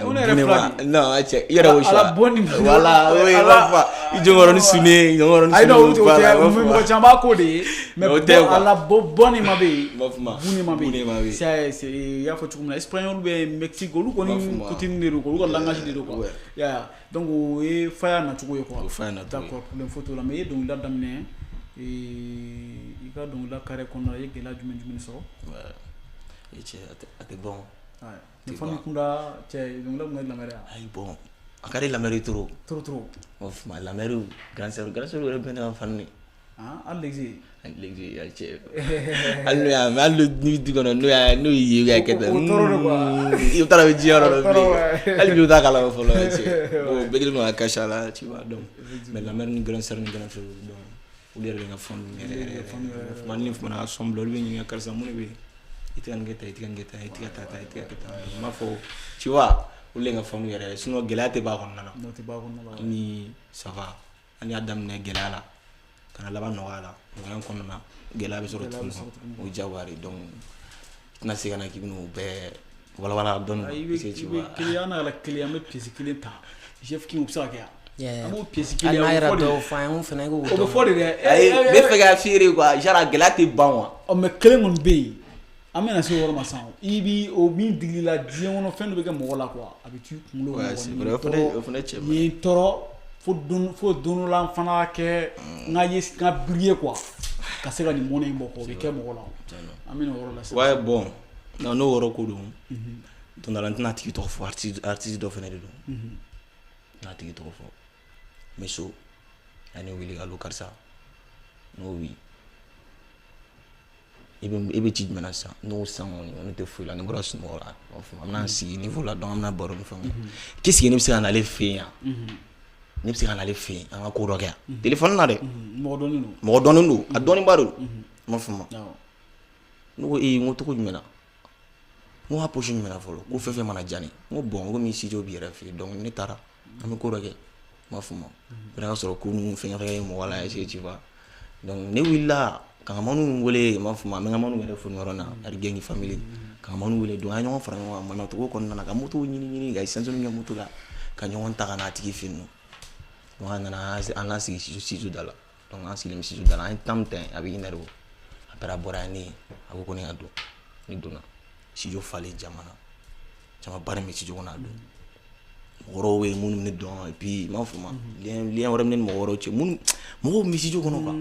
O ne yɛrɛ fila de. Non, cɛ, i yɛrɛ b'o choix. Ala bɔn ni. Voilà, oui, i b'a fɔ i jɔnkɔrɔni sunnen, jɔnkɔrɔni Ayi non, sunnen. o tɛ, mɔgɔ caman b'a k'o de ye. Mais o tɛ quoi. Ala bɔn ni ma bɛ yen. Bunema bɛ yen. C'est i y'a fɔ cogo min na, espagnol bɛ Mexique, olu kɔni coutume de don quoi, olu ka langage de don quoi. Ya, donc o ye Faya nacogo ye quoi. O Faya nacogo ye. D'accord, problème foyi t'o la, mais i ye dɔnkilida daminɛ, i ka dɔnkilida carrière kɔnɔna la, i ye gɛlɛya jumɛn sɔrɔ? Ouais. Cɛ, a tɛ ban. Ni famille kunda cɛ, dɔnkilida kun ka di lamɛn dɛ. Ayi bon, a ka di lamɛnni trop. Trop trop. N b'a fɔ ma lamɛnni, grand sœur yɛrɛ bɛ ne ka fan de. Ah, hali l'exi. Hali l'exi, cɛ. Hali n'o y'a mɛn, hali n'i du kɔnɔ n'o y'a n'o y'i ye k'a kɛ tan. O tɔɔrɔ de quoi. I taara bɛ diɲɛ yɔrɔ dɔ bilen. Hali bi o t'a kalama fɔlɔ cɛ. Bon, bɛɛ kɛlen don ka cacher a la, tu vois, donc. Mais la mère ni grand sœur ni grand frère, donc olu yɛrɛ bɛ n ka fan yɛrɛ yɛrɛ. Tuma ni fana ka son bila, olu bɛ ɲininka karisa mun de bɛ yen. I tɛ ka nin kɛ tan, i tɛ ka nin kɛ tan, i tɛ ka taa tan, i tɛ ka kɛ tan. N b'a fɔ, tu vois, olu de ye n ka fan yɛrɛ ye. Sinon gɛlɛya tɛ b'a kɔnɔna na. N'o tɛ b'a kɔnɔna la. Ni ça va, an y'a daminɛ gɛlɛya la, ka na laban nɔgɔya la. Nɔgɔya in kɔnɔna na, gɛlɛya bɛ sɔrɔ tuguni. O ye diyagoya de ye, donc i tɛna se ka na k'i bɛn'o bɛɛ walawala dɔɔni. I bɛ kelen, an n'a kelen, an bɛ pièce kelen ta. Chef King, o bɛ se ka kɛ yan. An b'o pièce kelen, a o bɛ yɛrɛ fɔ de. Dɔw fɔ an ye, n fana k'o O bɛ fɔ de dɛ. Ayi, n bɛ fɛ k'a f'i ye de quoi, genre a gɛlɛya tɛ ban quoi. Ɔ mais kelen kɔni bɛ yen, an bɛna se o yɔrɔ ma sisan. I bi o min digili la diɲɛ kɔnɔ, fɛn dɔ bɛ kɛ mɔgɔ la quoi, a bɛ t'i kunkolo kɔnɔ. Ouais, c'est vrai, o fana cɛ man ɲi. Nin ye n tɔɔrɔ fo don dɔ la, n fana kɛ n ka ye n ka briller quoi, ka se ka nin mɔnɛ in bɔ quoi, o bɛ kɛ mɔgɔ la. An bɛna o yɔrɔ la sisan. Ouais, bon, non, n'o yɔrɔ ko don, don dɔ la n tɛna a tigi tɔgɔ fɔ, artiste dɔ fana de don. N tɛna a tigi tɔgɔ fɔ. N bɛ so, a ye ne wele, allo karisa, n ko oui. E bɛ ci jumɛn na sisan? N'o sisan kɔni ne tɛ foyi la, ne bɔra sunɔgɔ la, an bɛna sigi niveau la, donc an bɛna baro ni fɛnw kɛ. Qu'est-ce que ne bɛ se ka n'ale fɛ yen yan? Ne bɛ se ka n'ale fɛ yen, an ka ko dɔ kɛ yan téléphone na dɛ. Mɔgɔ dɔnnen don. Mɔgɔ dɔnnen don, a dɔnnenba don. N m'a faamu. Ne ko ee, n ko cogo jumɛn na? N ko a poche jumɛn na fɔlɔ? Ko fɛn fɛn mana diya ne ye. N ko bon, komi studio b'i yɛrɛ fɛ yen, donc ne taara an bɛ ko dɔ kɛ. N m'a faamu. O y'a sɔrɔ ko ninnu fɛn fɛn ye mɔgɔ la, est-ce que tu vois? Donc ne wulila ka n ka manu wele, n m'a faamu, an bɛ n ka manu yɛrɛ fo nin yɔrɔ in na, Ari family, ka n ka manu wele. Donc an ye ɲɔgɔn fara ɲɔgɔn kan maɲumantɔko kɔnɔna na, ka moto ɲini ɲini, ka essence kɛ moto la, ka ɲɔgɔn ta ka n'a tigi fɛ yen nɔ. Donc an nana an lasigi studio da la. Donc an sigilen bɛ studio da la, an ye temps min ta yen, a bɛ une heure bɔ. Après a bɔra yan, ne ye, a ko ko ne ka don. Ne donna studio, falen jama na, jamaba de bɛ studio kɔnɔ a don. Mɔgɔ wɛrɛw bɛ yen minnu bɛ ne dɔn, et puis n m'a faamu, lien wɛrɛ bɛ ne ni mɔgɔ wɛrɛw cɛ, minnu mɔgɔw bɛ studio kɔnɔ quoi.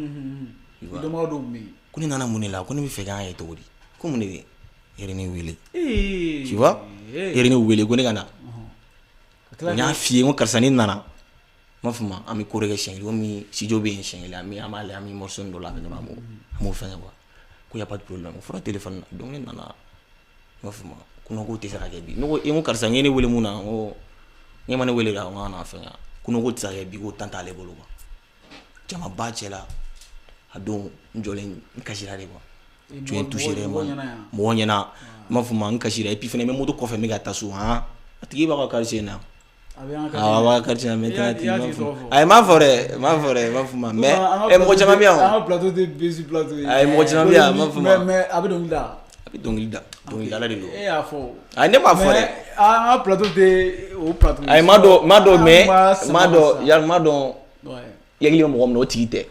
Dɔnbaga dɔw bɛ yen. Ko ne nana mun de la? Ko ne bɛ fɛ k'an ye cogo di? Ko mun de bɛ yen? E yɛrɛ ne wele. Tu vois? E yɛrɛ ne wele ko ne ka na. N y'a f'i ye, n ko karisa, ne nana. N m'a faamu, an bɛ ko dɔ kɛ siɲɛ kelen, komi studio bɛ yen siɲɛ kelen, an bɛ an b'a lajɛ, an bɛ morceau dɔ labɛn dɔrɔn, an b'o fɛngɛ quoi. Ko y a pas de problème. O fɔra téléphone na. Donc ne nana, n m'a faamu, ko non, k'o tɛ se ka kɛ bi. Ne ko e, n ko karisa, n ye ne wele mun na? N ko ne ma ne wele la, n ko an kana fɛngɛ. Ko non, k'o tɛ se ka kɛ bi, k'o temps t'ale bolo quoi. Jamaba cɛ la, a don n jɔlen, n kasira de quoi. Tu es touché réellement. Mɔgɔ ɲɛna, n m'a faamu, n kasira. Et puis fɛnɛ n bɛ moto kɔfɛ, n bɛ ka taa so, han, a tigi b'a ka quartier in na. A bɛ an ka Awɔ, a b'a ka quartier in na, maintenant I y'a a tigi tigi tɔgɔ fɔ. Ayi, n m'a fɔ dɛ, n m'a fɔ dɛ, n m'a faamu, mais ɛ mɔgɔ caman bɛ yan o. An ka plateau tɛ bezi plateau ye. Ayi, mɔgɔ caman bɛ yan, n m'a faamu. Mais a bɛ dɔnkili da. A bɛ dɔnkili da, dɔnkilidala de don. E y'a fɔ. Ayi, ne m'a fɔ dɛ. Mais an ka plateau tɛ o plateau ye. Ayi, n m'a dɔn, n m'a dɔn, mais An n m'a dɔn, yali n m'a dɔn, i hakili bɛ mɔgɔ min na, o tigi tɛ.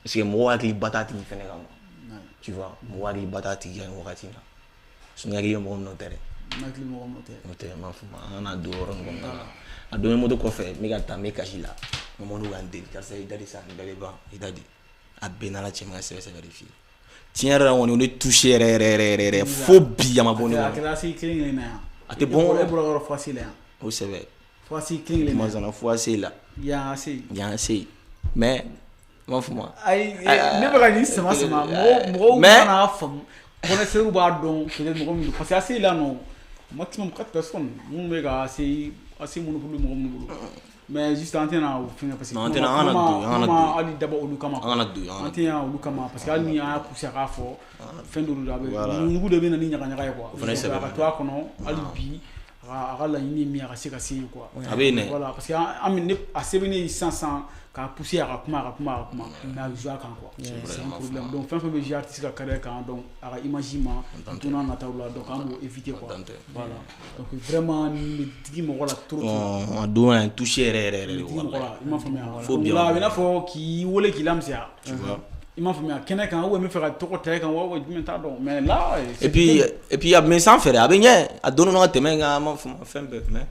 Parce que mɔgɔw hakili ba t'a tigi fɛnɛ kan quoi. Tu vois, mɔgɔw hakili ba t'a tigi kan nin wagati in na. Sinon hakili bɛ mɔgɔ min na, o tɛ dɛ. N hakili mɔgɔ min o tɛ. O tɛ, n m'a faamu, an kana don o yɔrɔ ninnu kɔnɔna la. A don n bɛ moto kɔfɛ, n bɛ ka taa, n bɛ kasi la. N ka mɔbiliw ka n deli, karisa i da di sa, n dalen ban, i da di. A bɛɛ n'Ala cɛ, n bɛ ka sɛbɛ sɛbɛ de f'i ye. Tiɲɛ yɛrɛ la kɔni, o ne touché yɛrɛ yɛrɛ yɛrɛ yɛrɛ yɛrɛ fo bi, a ma bɔ ne A kɔnɔ. kɛra ACI kelen kelen na yan. A tɛ bɔ n kɔnɔ. E bɔra yɔrɔ fo la yan. O sɛbɛ. Fo ACI kelen kelen na. Kuma sɔnna fo ACI la. Yan ACI. Yan ACI. Mais n m'a faamu. Ayi, ne bɛ ka nin sama sama, mɔgɔw mana faamu, connaisseurs b'a dɔn peut-être mɔgɔ min don, parce que ACI la nɔ, maximum 4 personnes minnu bɛ ka ACI ACI monopole mɔgɔ minnu bolo, mais juste an tɛna o fɛngɛ parce que Non, an tɛna, an kana don, an kana kuma don. hali dabɔ olu kama. An kana don, an An tɛ yan olu kama, parce que hali ni an y'a pousser a k'a fɔ fɛn dɔ don, a bɛ Voilà. mugu de bɛ na ni ɲagaɲaga ye quoi. O fana ye sɛbɛ A ka to a kɔnɔ hali bi, a ka laɲini ye min ye, a ka se ka se yen quoi. A bɛ yen dɛ. Voilà, parce que an bɛ ne a sɛbɛnnen sisan sisan k'a pousser a ka kuma, a ka kuma, a ka kuma, mais a bɛ jouer a kan quoi. C'est un problème. Donc fɛn fɛn bɛ jouer artiste ka carrière kan, donc a ka image ma don n'a nataw la, donc an b'o éviter quoi. Voilà, donc vraiment nin bɛ digi mɔgɔ la trop trop. Non, a don a ye n touché yɛrɛ yɛrɛ yɛrɛ de. Digi mɔgɔ la, i m'a faamuya. Fo Donc bi. la a bɛ i n'a fɔ k'i wele k'i lamisɛnya. Tu vois. I m'a faamuya, kɛnɛ kan ou bien n bɛ fɛ ka tɔgɔ ta e kan wa jumɛn t'a dɔn, mais là Et puis a bɛ sanfɛ dɛ, a bɛ ɲɛ, a dɔnnen don ka tɛmɛ nka an m'a faamu fɛn bɛɛ, mais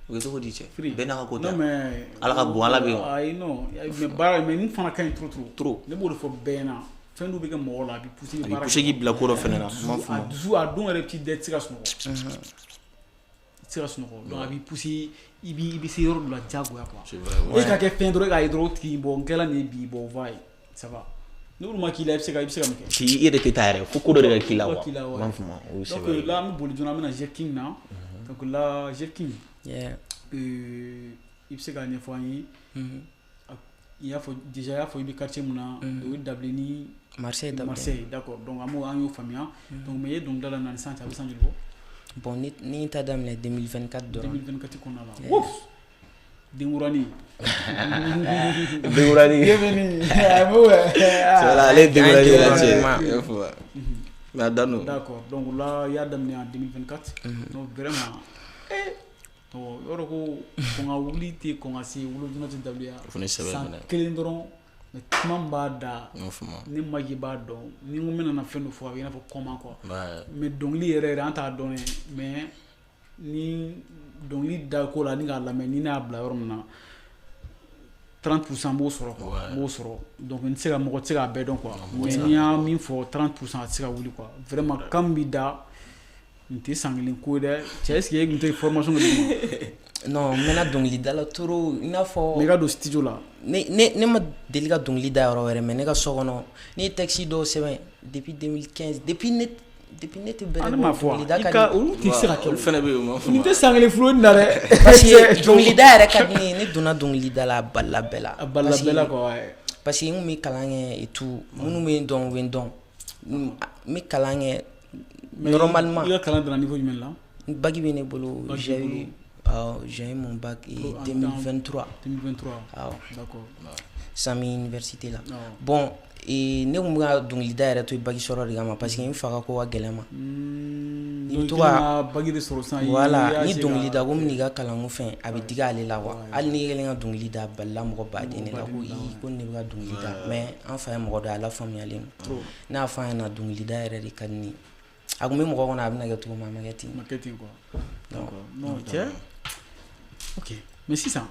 o bɛ cogo di cɛ? Bɛɛ n'a ka ko tɛ. Non mais Ala ka bon, Ala bɛ yen. Ayi non, mais baara, mais nin fana ka ɲi trop trop. Trop. Ne b'o de fɔ bɛɛ ɲɛna, fɛn dɔw bɛ kɛ mɔgɔ la, a bɛ pousser A bɛ pousser k'i bila ko dɔ fɛnɛ na, n m'a A faamu. dusu, a don yɛrɛ, i tɛ se ka sunɔgɔ, i tɛ se ka sunɔgɔ, donc a b'i pousser, i bɛ se yɔrɔ dɔ la diyagoya quoi. C'est vrai. E ka kɛ fɛn dɔrɔn, e k'a ye dɔrɔn, o tigi bon, n kɛla nin ye bi, bon va ye, ça va, n'olu ma k'i la, i bɛ se ka mun kɛ? K'i i yɛrɛ tɛ taa yɛrɛ, fo ko dɔ de ka k'i la Ko quoi. k'i la, ouais. N m'a faamu, o ye Donc sɛbɛ ye. là an bɛ boli joona, an bɛna Jeff King na. Donc là Jeff King, i bɛ se k'a ɲɛfɔ an ye? I y'a fɔ déjà, i y'a fɔ i bɛ quartier mun na, o ye Dabilenni. Marseille, Dabilenni. Marseille, d'accord. Donc an b'o, an y'o faamuya. Donc mais i ye dɔnkilida daminɛ ni sisan cɛ, a bɛ san joli bɔ? Bon, ni n ta daminɛ 2024 dɔrɔn. 2024 kɔnɔna la. Ouf, denkurani. Denkurani. Bienvenue. C'est vrai, ale ye denkurani ye la cɛ. An ye I y'a faamu. Mais a dan don. D'accord. Donc là i y'a daminɛ en 2024. Donc vraiment donc yɔrɔ ko kɔn ka wuli tɛ kɔn ka se wolo joona tɛ dabilen. O fana ye sɛbɛ san fana ye. kelen dɔrɔn, mais kuma min b'a da, N m'a faamu. ne Maki b'a dɔn, ni n ko n bɛna na fɛn dɔ fɔ, a bɛ i n'a fɔ kɔma quoi. Ouais. Mais dɔnkili yɛrɛ yɛrɛ, an t'a dɔn dɛ, mais ni dɔnkili da ko la ni k'a lamɛn, ni ne y'a bila yɔrɔ min na, 30% n b'o sɔrɔ quoi, n b'o sɔrɔ. Donc n tɛ se ka, mɔgɔ tɛ se k'a bɛɛ dɔn quoi, mais n'i y'a min fɔ 30%, a tɛ se ka wuli quoi. Vraiment kan min b'i da, nin tɛ san kelen ko ye dɛ cɛ. Est ce que e tun tɛ formation kɛ duguma? Non, n mɛnna dɔnkilida la trop, i n'a fɔ. Mais i ka don studio la. Ne ma deli ka dɔnkili da yɔrɔ wɛrɛ, mais ne ka so kɔnɔ, ne ye texte dɔw sɛbɛn depuis 2015, depuis ne tɛ bɛrɛ Ne m'a fɔ dɔnkilida i ka ka di. Olu tɛ se ka kɛ. Olu fana bɛ yen, o ma fɔ. Nin tɛ san kelen flow in na dɛ. Parce que dɔnkilida yɛrɛ ka di ne ye. Ne donna dɔnkilida la, a balila bɛɛ la. A balila bɛɛ la quoi, ouais. Parce que n kun bɛ kalan kɛ et tout. Minnu bɛ n dɔn, u bɛ n dɔn. N bɛ kalan kɛ Mais normalement. i ka kalan danna niveau jumɛn la? Bac bɛ ne bolo. Bac J'ai b'i eu bolo. j'ai eu mon bac En en 2023. 2023. Awɔ. D'accord. Sami université la. Awɔ. Bon, et ne kun bɛ ka dɔnkilida yɛrɛ to yen bac sɔrɔ de kama, parce que n fa ka ko ka gɛlɛn ma. I bɛ Donc to i ka kɛlen ka bac de sɔrɔ sisan, i voilà y'a ni essayer ka dɔnkilida ko n'i ka kalanko fɛn, a bɛ digi ale la quoi. Hali n'i kɛlen ka dɔnkili da, a balila mɔgɔ baden de la ko ii, ko ne bɛ ka dɔnkili da. Mais an fa ye mɔgɔ dɔ ye, a lafaamuyalen don. Ne y'a fɔ a ɲɛna, dɔnkilida yɛrɛ de ka di ne ye. A kun bɛ mɔgɔ kɔnɔ a bɛna kɛ cogo min, a ma kɛ ten. Ma kɛ ten quoi. D'accord. Non, cɛ. Ok. Mais sisan,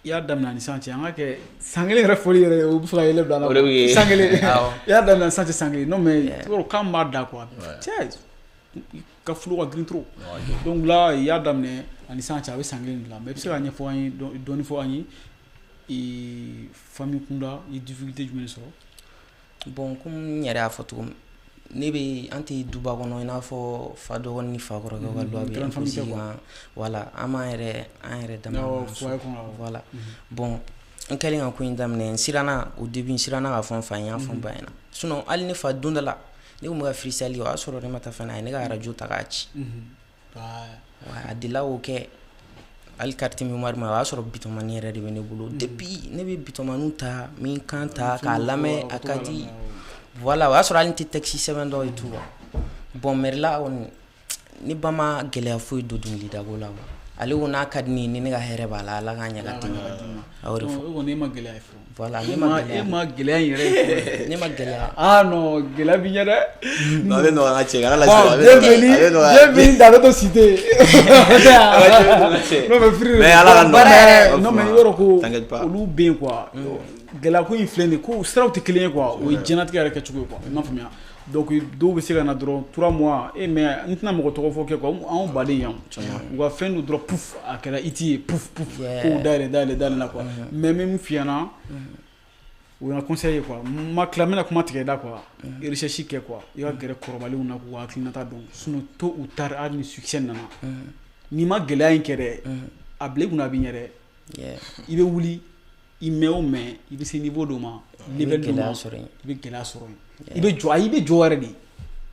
i y'a daminɛ ni sisan cɛ, an ka kɛ san kelen yɛrɛ fɔli yɛrɛ, o bɛ fɛ ka yɛlɛ bila an na. O de bɛ kɛ. San kelen. Awɔ. I y'a daminɛ ni sisan cɛ san kelen. Non, mais yɔrɔ kan b'a da quoi. Cɛ, i ka flow ka girin trop. Donc là, i y'a daminɛ ani sisan cɛ, a bɛ san kelen de la. Mais i bɛ se ka ɲɛfɔ an ye, dɔɔni fɔ an ye, famille kunda, i ye difficulté jumɛn de sɔrɔ? Bon, komi n yɛrɛ y'a fɔ cogo min, ne bɛ an tɛ duba kɔnɔ, i n'a fɔ fa dɔgɔnin ni fa kɔrɔkɛ ka loi bɛ Grande famille tɛ imposer quoi. kan. Voilà, an b'an yɛrɛ, an yɛrɛ dama Awɔ, ma so. Foyer kɔnɔ, awɔ. Voilà. Bon, n kɛlen ka ko in daminɛ, n siranna au début, n siranna k'a fɔ n fa ye, n y'a fɔ n ba ɲɛna. Sinon hali ne fa, don dɔ la, ne kun bɛ ka freestyle kɛ, o y'a sɔrɔ ne ma taa fɛn na, a ye ne ka radio ta k'a ci. Ouais, a delila k'o kɛ. Hali carte mémoire ma, o y'a sɔrɔ bitomani yɛrɛ de bɛ ne bolo. Depuis ne bɛ bitomaniw ta, n bɛ n kan ta k'a lamɛn, a ka di. Voilà, o y'a sɔrɔ hali n tɛ texte sɛbɛn dɔw et tout quoi. Bon, mais là kɔni, ne ba ma gɛlɛya foyi don dɔnkilidako la quoi. Ale ko n'a ka di ne ye, ni ne ka hɛrɛ b'a la, Ala k'a ɲɛ ka di ma. A y'o de fɔ. E kɔni, e ma gɛlɛya ye fɔlɔ. Voilà, ne E ma ma gɛlɛya. E ma gɛlɛya in yɛrɛ ye fɔlɔ. Ne ma gɛlɛya. Ah non, gɛlɛya b'i ɲɛ dɛ. Non, a bɛ nɔgɔya, n ka cɛ, kana Bon, lasigi, a bɛ nɔgɔya, bienvenue, a bɛ nɔgɔya. bienvenue dans notre cité. Non, mais frère, Mais Ala ka nɔgɔya. baara yɛrɛ, non, mais i b'a dɔn ko T'inquiète pas. olu bɛ yen quoi. Gɛlɛya ko in filɛ nin ye, ko siraw tɛ kelen ye quoi. O ye diɲɛlatigɛ yɛrɛ kɛcogo ye quoi. I m'a faamuya? Donc dɔw bɛ se ka na dɔrɔn 3 mois e, mais n tɛna mɔgɔ tɔgɔ fɔ kɛ quoi. Anw baden yan. U ka fɛn dɔ dɔrɔn, pouf, a kɛra hit ye, pouf pouf, kow dayɛlɛ dayɛlɛ dayɛlɛ la quoi. Mais n bɛ min f'i ɲɛna, o ye n ka conseil ye quoi. N ma tila, n bɛna kuma tigɛ i da quoi. Recherche kɛ quoi. I ka gɛrɛ kɔrɔbalenw na k'u hakilinata dɔn. Sinon tôt ou tard, hali ni succès nana, n'i ma gɛlɛya in kɛ dɛ, a bila i kunna, a b'i ɲɛ dɛ. I bɛ wuli, i mɛn o mɛn, i bɛ se niveau dɔ ma, I bɛ level dɔ ma, gɛlɛya sɔrɔ yen. I bɛ gɛlɛya sɔrɔ yen. I bɛ jɔ, ayi, i bɛ jɔ yɛrɛ de.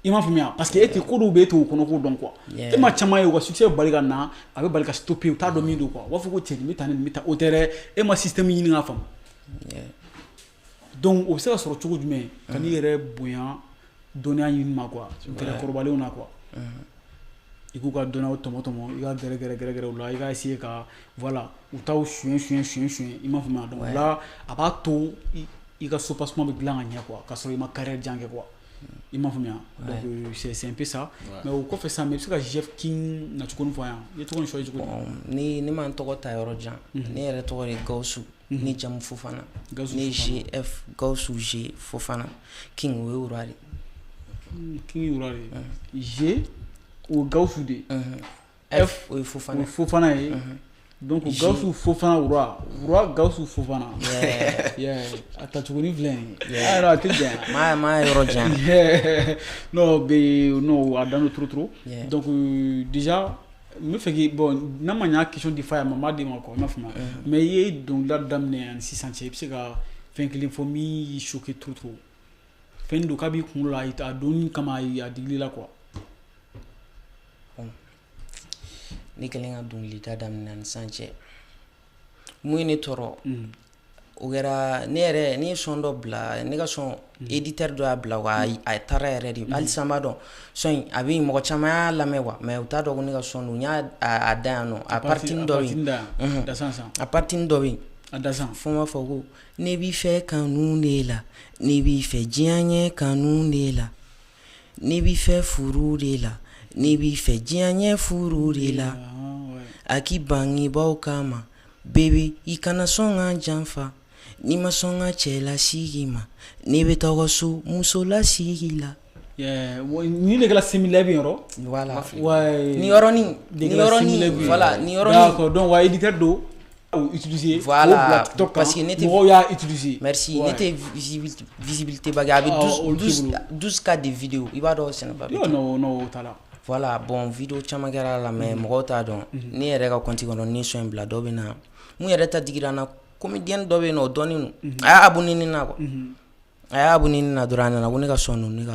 I m'a faamuya? Parce que e tɛ ko dɔw bɛ e t'o kɔnɔ ko dɔn quoi. E ma caman ye, u ka succès bɛ bali ka na, a bɛ bali ka stopper, u t'a dɔn min don quoi. U b'a fɔ ko cɛ, nin bɛ tan, nin bɛ tan, o tɛ dɛ, e ma système ɲini k'a faamu. Donc o bɛ se ka sɔrɔ cogo jumɛn? Ka n'i yɛrɛ bonya dɔnniya ɲini ma quoi, gɛrɛ kɔrɔbalenw na quoi. I k'u ka dɔnniyaw tɔmɔ tɔmɔ, i ka gɛrɛ gɛrɛ gɛrɛ gɛrɛ u la, i ka essayer ka, voilà, u t'aw suɲɛ suɲɛ suɲɛ suɲɛ, i m'a faamuya? Donc là, a b'a to i ka soubassement bɛ dilan ka ɲɛ quoi, k'a sɔrɔ i ma carrière jan kɛ quoi. I m'a faamuya? Donc c'est un peu ça. Mais o kɔfɛ sisan, mais i bɛ se ka Jeff King nacogo fɔ an ye, i ye tɔgɔ in choisi cogo di? Bon, ne ma n tɔgɔ ta yɔrɔ jan. Ne yɛrɛ tɔgɔ de ye Gawusu. Ne jamu Fofana. Gawusu Ne ye Fofana. GF, Gawusu G Fofana. King, o ye roi de ye. King ye roi de ye. G, o ye Gawusu de ye. F, o ye Fofana. O ye Fofana ye. Donc G. Gawusu Fofana roi, roi Gawusu Fofana. Yeah. Yeah. A tacogoni filɛ nin ye. Ah non, a tɛ janya. Ma yɔrɔ jan. Yeah. Non, ben non, a dan don trop trop. Donc déjà n bɛ fɛ k'i, bon, n'a ma ɲɛ, question di fa ma, n b'a d'i ma quoi, i m'a faamuya? Mais i ye dɔnkilida daminɛ ani sisan cɛ, i bɛ se ka fɛn kelen fɔ min y'i choqué trop trop? Fɛn don k'a b'i kunkolo la, a donni kama a digili la quoi. Bon, ne kɛlen ka dɔnkilida daminɛ ani sisan cɛ, mun ye ne tɔɔrɔ, o kɛra ne yɛrɛ, ne ye son dɔ bila, ne ka son éditeur dɔ y'a bila wa, a taara yɛrɛ de. Hali sisan n b'a dɔn son in a bɛ yen, mɔgɔ caman y'a lamɛn quoi, mais u t'a dɔn ko ne ka son don. N y'a a da yan nɔ, a partie dɔ bɛ yen. Da sisan. A partie dɔ bɛ yen. A da sisan. Fo n b'a fɔ ko ne b'i fɛ kanu de la, ne b'i fɛ diɲɛ ɲɛ kanu de la, ne b'i fɛ furu de la, ne b'i fɛ diɲɛ ɲɛ furu de la, a k'i bangebaaw kama, bébé, i kana sɔn ka janfa, n'i ma sɔn ka cɛlasigi ma, ne bɛ taa aw ka so muso lasigi la. Ni de kɛra semi live yɔrɔ. Voilà. Ouais. Ni yɔrɔnin. Ni yɔrɔnin. Voilà, ni yɔrɔnin. D'accord, donc wa éditeur do utiliser. Voilà, parce que ne tɛ mɔgɔw y'a utiliser. Merci, ne tɛ visibilité ba kɛ, a bɛ 12K de vidéo, i b'a dɔn ce n'est pas. Non non, o t'a la. Voilà, bon vidéo caman kɛra la mais mɔgɔw t'a dɔn. Ne yɛrɛ ka compte kɔnɔ ni son in bila dɔ bɛ na. Mun yɛrɛ ta digira n na, comédien dɔ bɛ yen nɔ o dɔnnen don. A y'a abonné ne na quoi. A y'a abonné ne na dɔrɔn a nana ko ne ka son don ne ka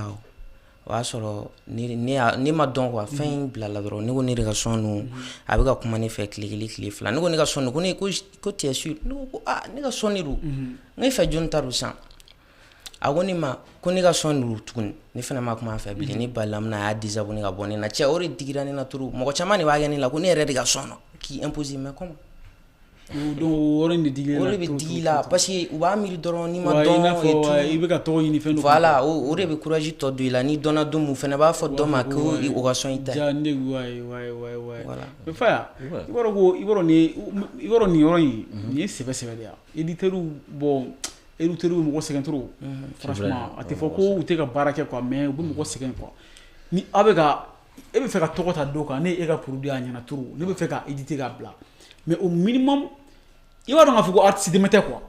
o y'a sɔrɔ ne ma dɔn quoi, fɛn in bilala dɔrɔn ne ko ne de ka son don, a bɛ ka kuma ne fɛ tile kelen tile fila, ne ko ne ka son don, ko ne ko tu es sûr, ne ko ah ne ka son de don, ne fɛ jɔnni ta don sisan, a ko ne ma ko ne ka son don tuguni, ne fana ma kuma a fɛ bilen, ne balila min na a y'a désabonné ka bɔ ne na, cɛ o de digira ne na trop, mɔgɔ caman de b'a kɛ ne la ko ne yɛrɛ de ka son don k'i imposer, mais comment. Donc o yɔrɔ in de digila o de bɛ digi la parce que u b'a miiri dɔrɔn n'i ma dɔn et tout i bɛ ka tɔgɔ ɲini fɛn dɔ voilà o de bɛ courage tɔ don i la n'i dɔnna don min fana b'a fɔ dɔ ma ko o ka sɔn i ta ye. Ja ne wayi wayi wayi wayi mais Faya i b'a dɔn ko i b'a dɔn nin i b'a dɔn nin yɔrɔ in nin ye sɛbɛ sɛbɛ de ye éditeur bon éditeur bɛ mɔgɔ sɛgɛn trop franchement a tɛ fɔ ko u tɛ ka baara kɛ quoi mais u bɛ mɔgɔ sɛgɛn quoi ni aw bɛ ka e bɛ fɛ ka tɔgɔ ta dɔ kan ne e ka produit a ɲɛna trop ne bɛ fɛ ka éditer k'a bila mais au minimum i b'a dɔn k'a fɔ ko artiste dɛmɛ tɛ quoi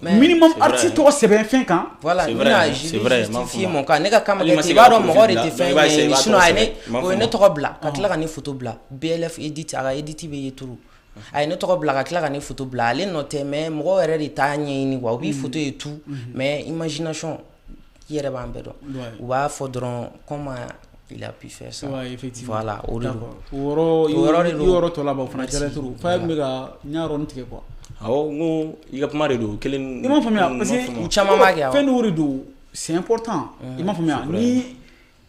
minimum artiste tɔgɔ sɛbɛn fɛn kan. Voilà, c'est vrai, justifier mon cas ne ka kama kɛ ten i b'a dɔn mɔgɔ de tɛ fɛn ɲɛɲini sinon a ye ne o ye ne tɔgɔ bila ka tila ka ne photo bila BLF edit a ka edit bɛ ye trop a ye ne tɔgɔ bila ka tila ka ne photo bila ale nɔ tɛ mais mɔgɔw yɛrɛ de t'a ɲɛɲini quoi u b'i photo ye tout mais imagination i yɛrɛ b'an bɛɛ dɔn u b'a fɔ dɔrɔn comment il a pu faire ça. Ouais, effectivement. Voilà, o de don. O yɔrɔ de don. O yɔrɔ tɔ laban o fana diyara trop. Faya tun bɛ ka n y'a yɔrɔnin tigɛ quoi. Awɔ, n ko i ka kuma de don kelen. I m'a faamuya parce que u caman b'a kɛ. Fɛn dɔw de don c'est important. I m'a faamuya ni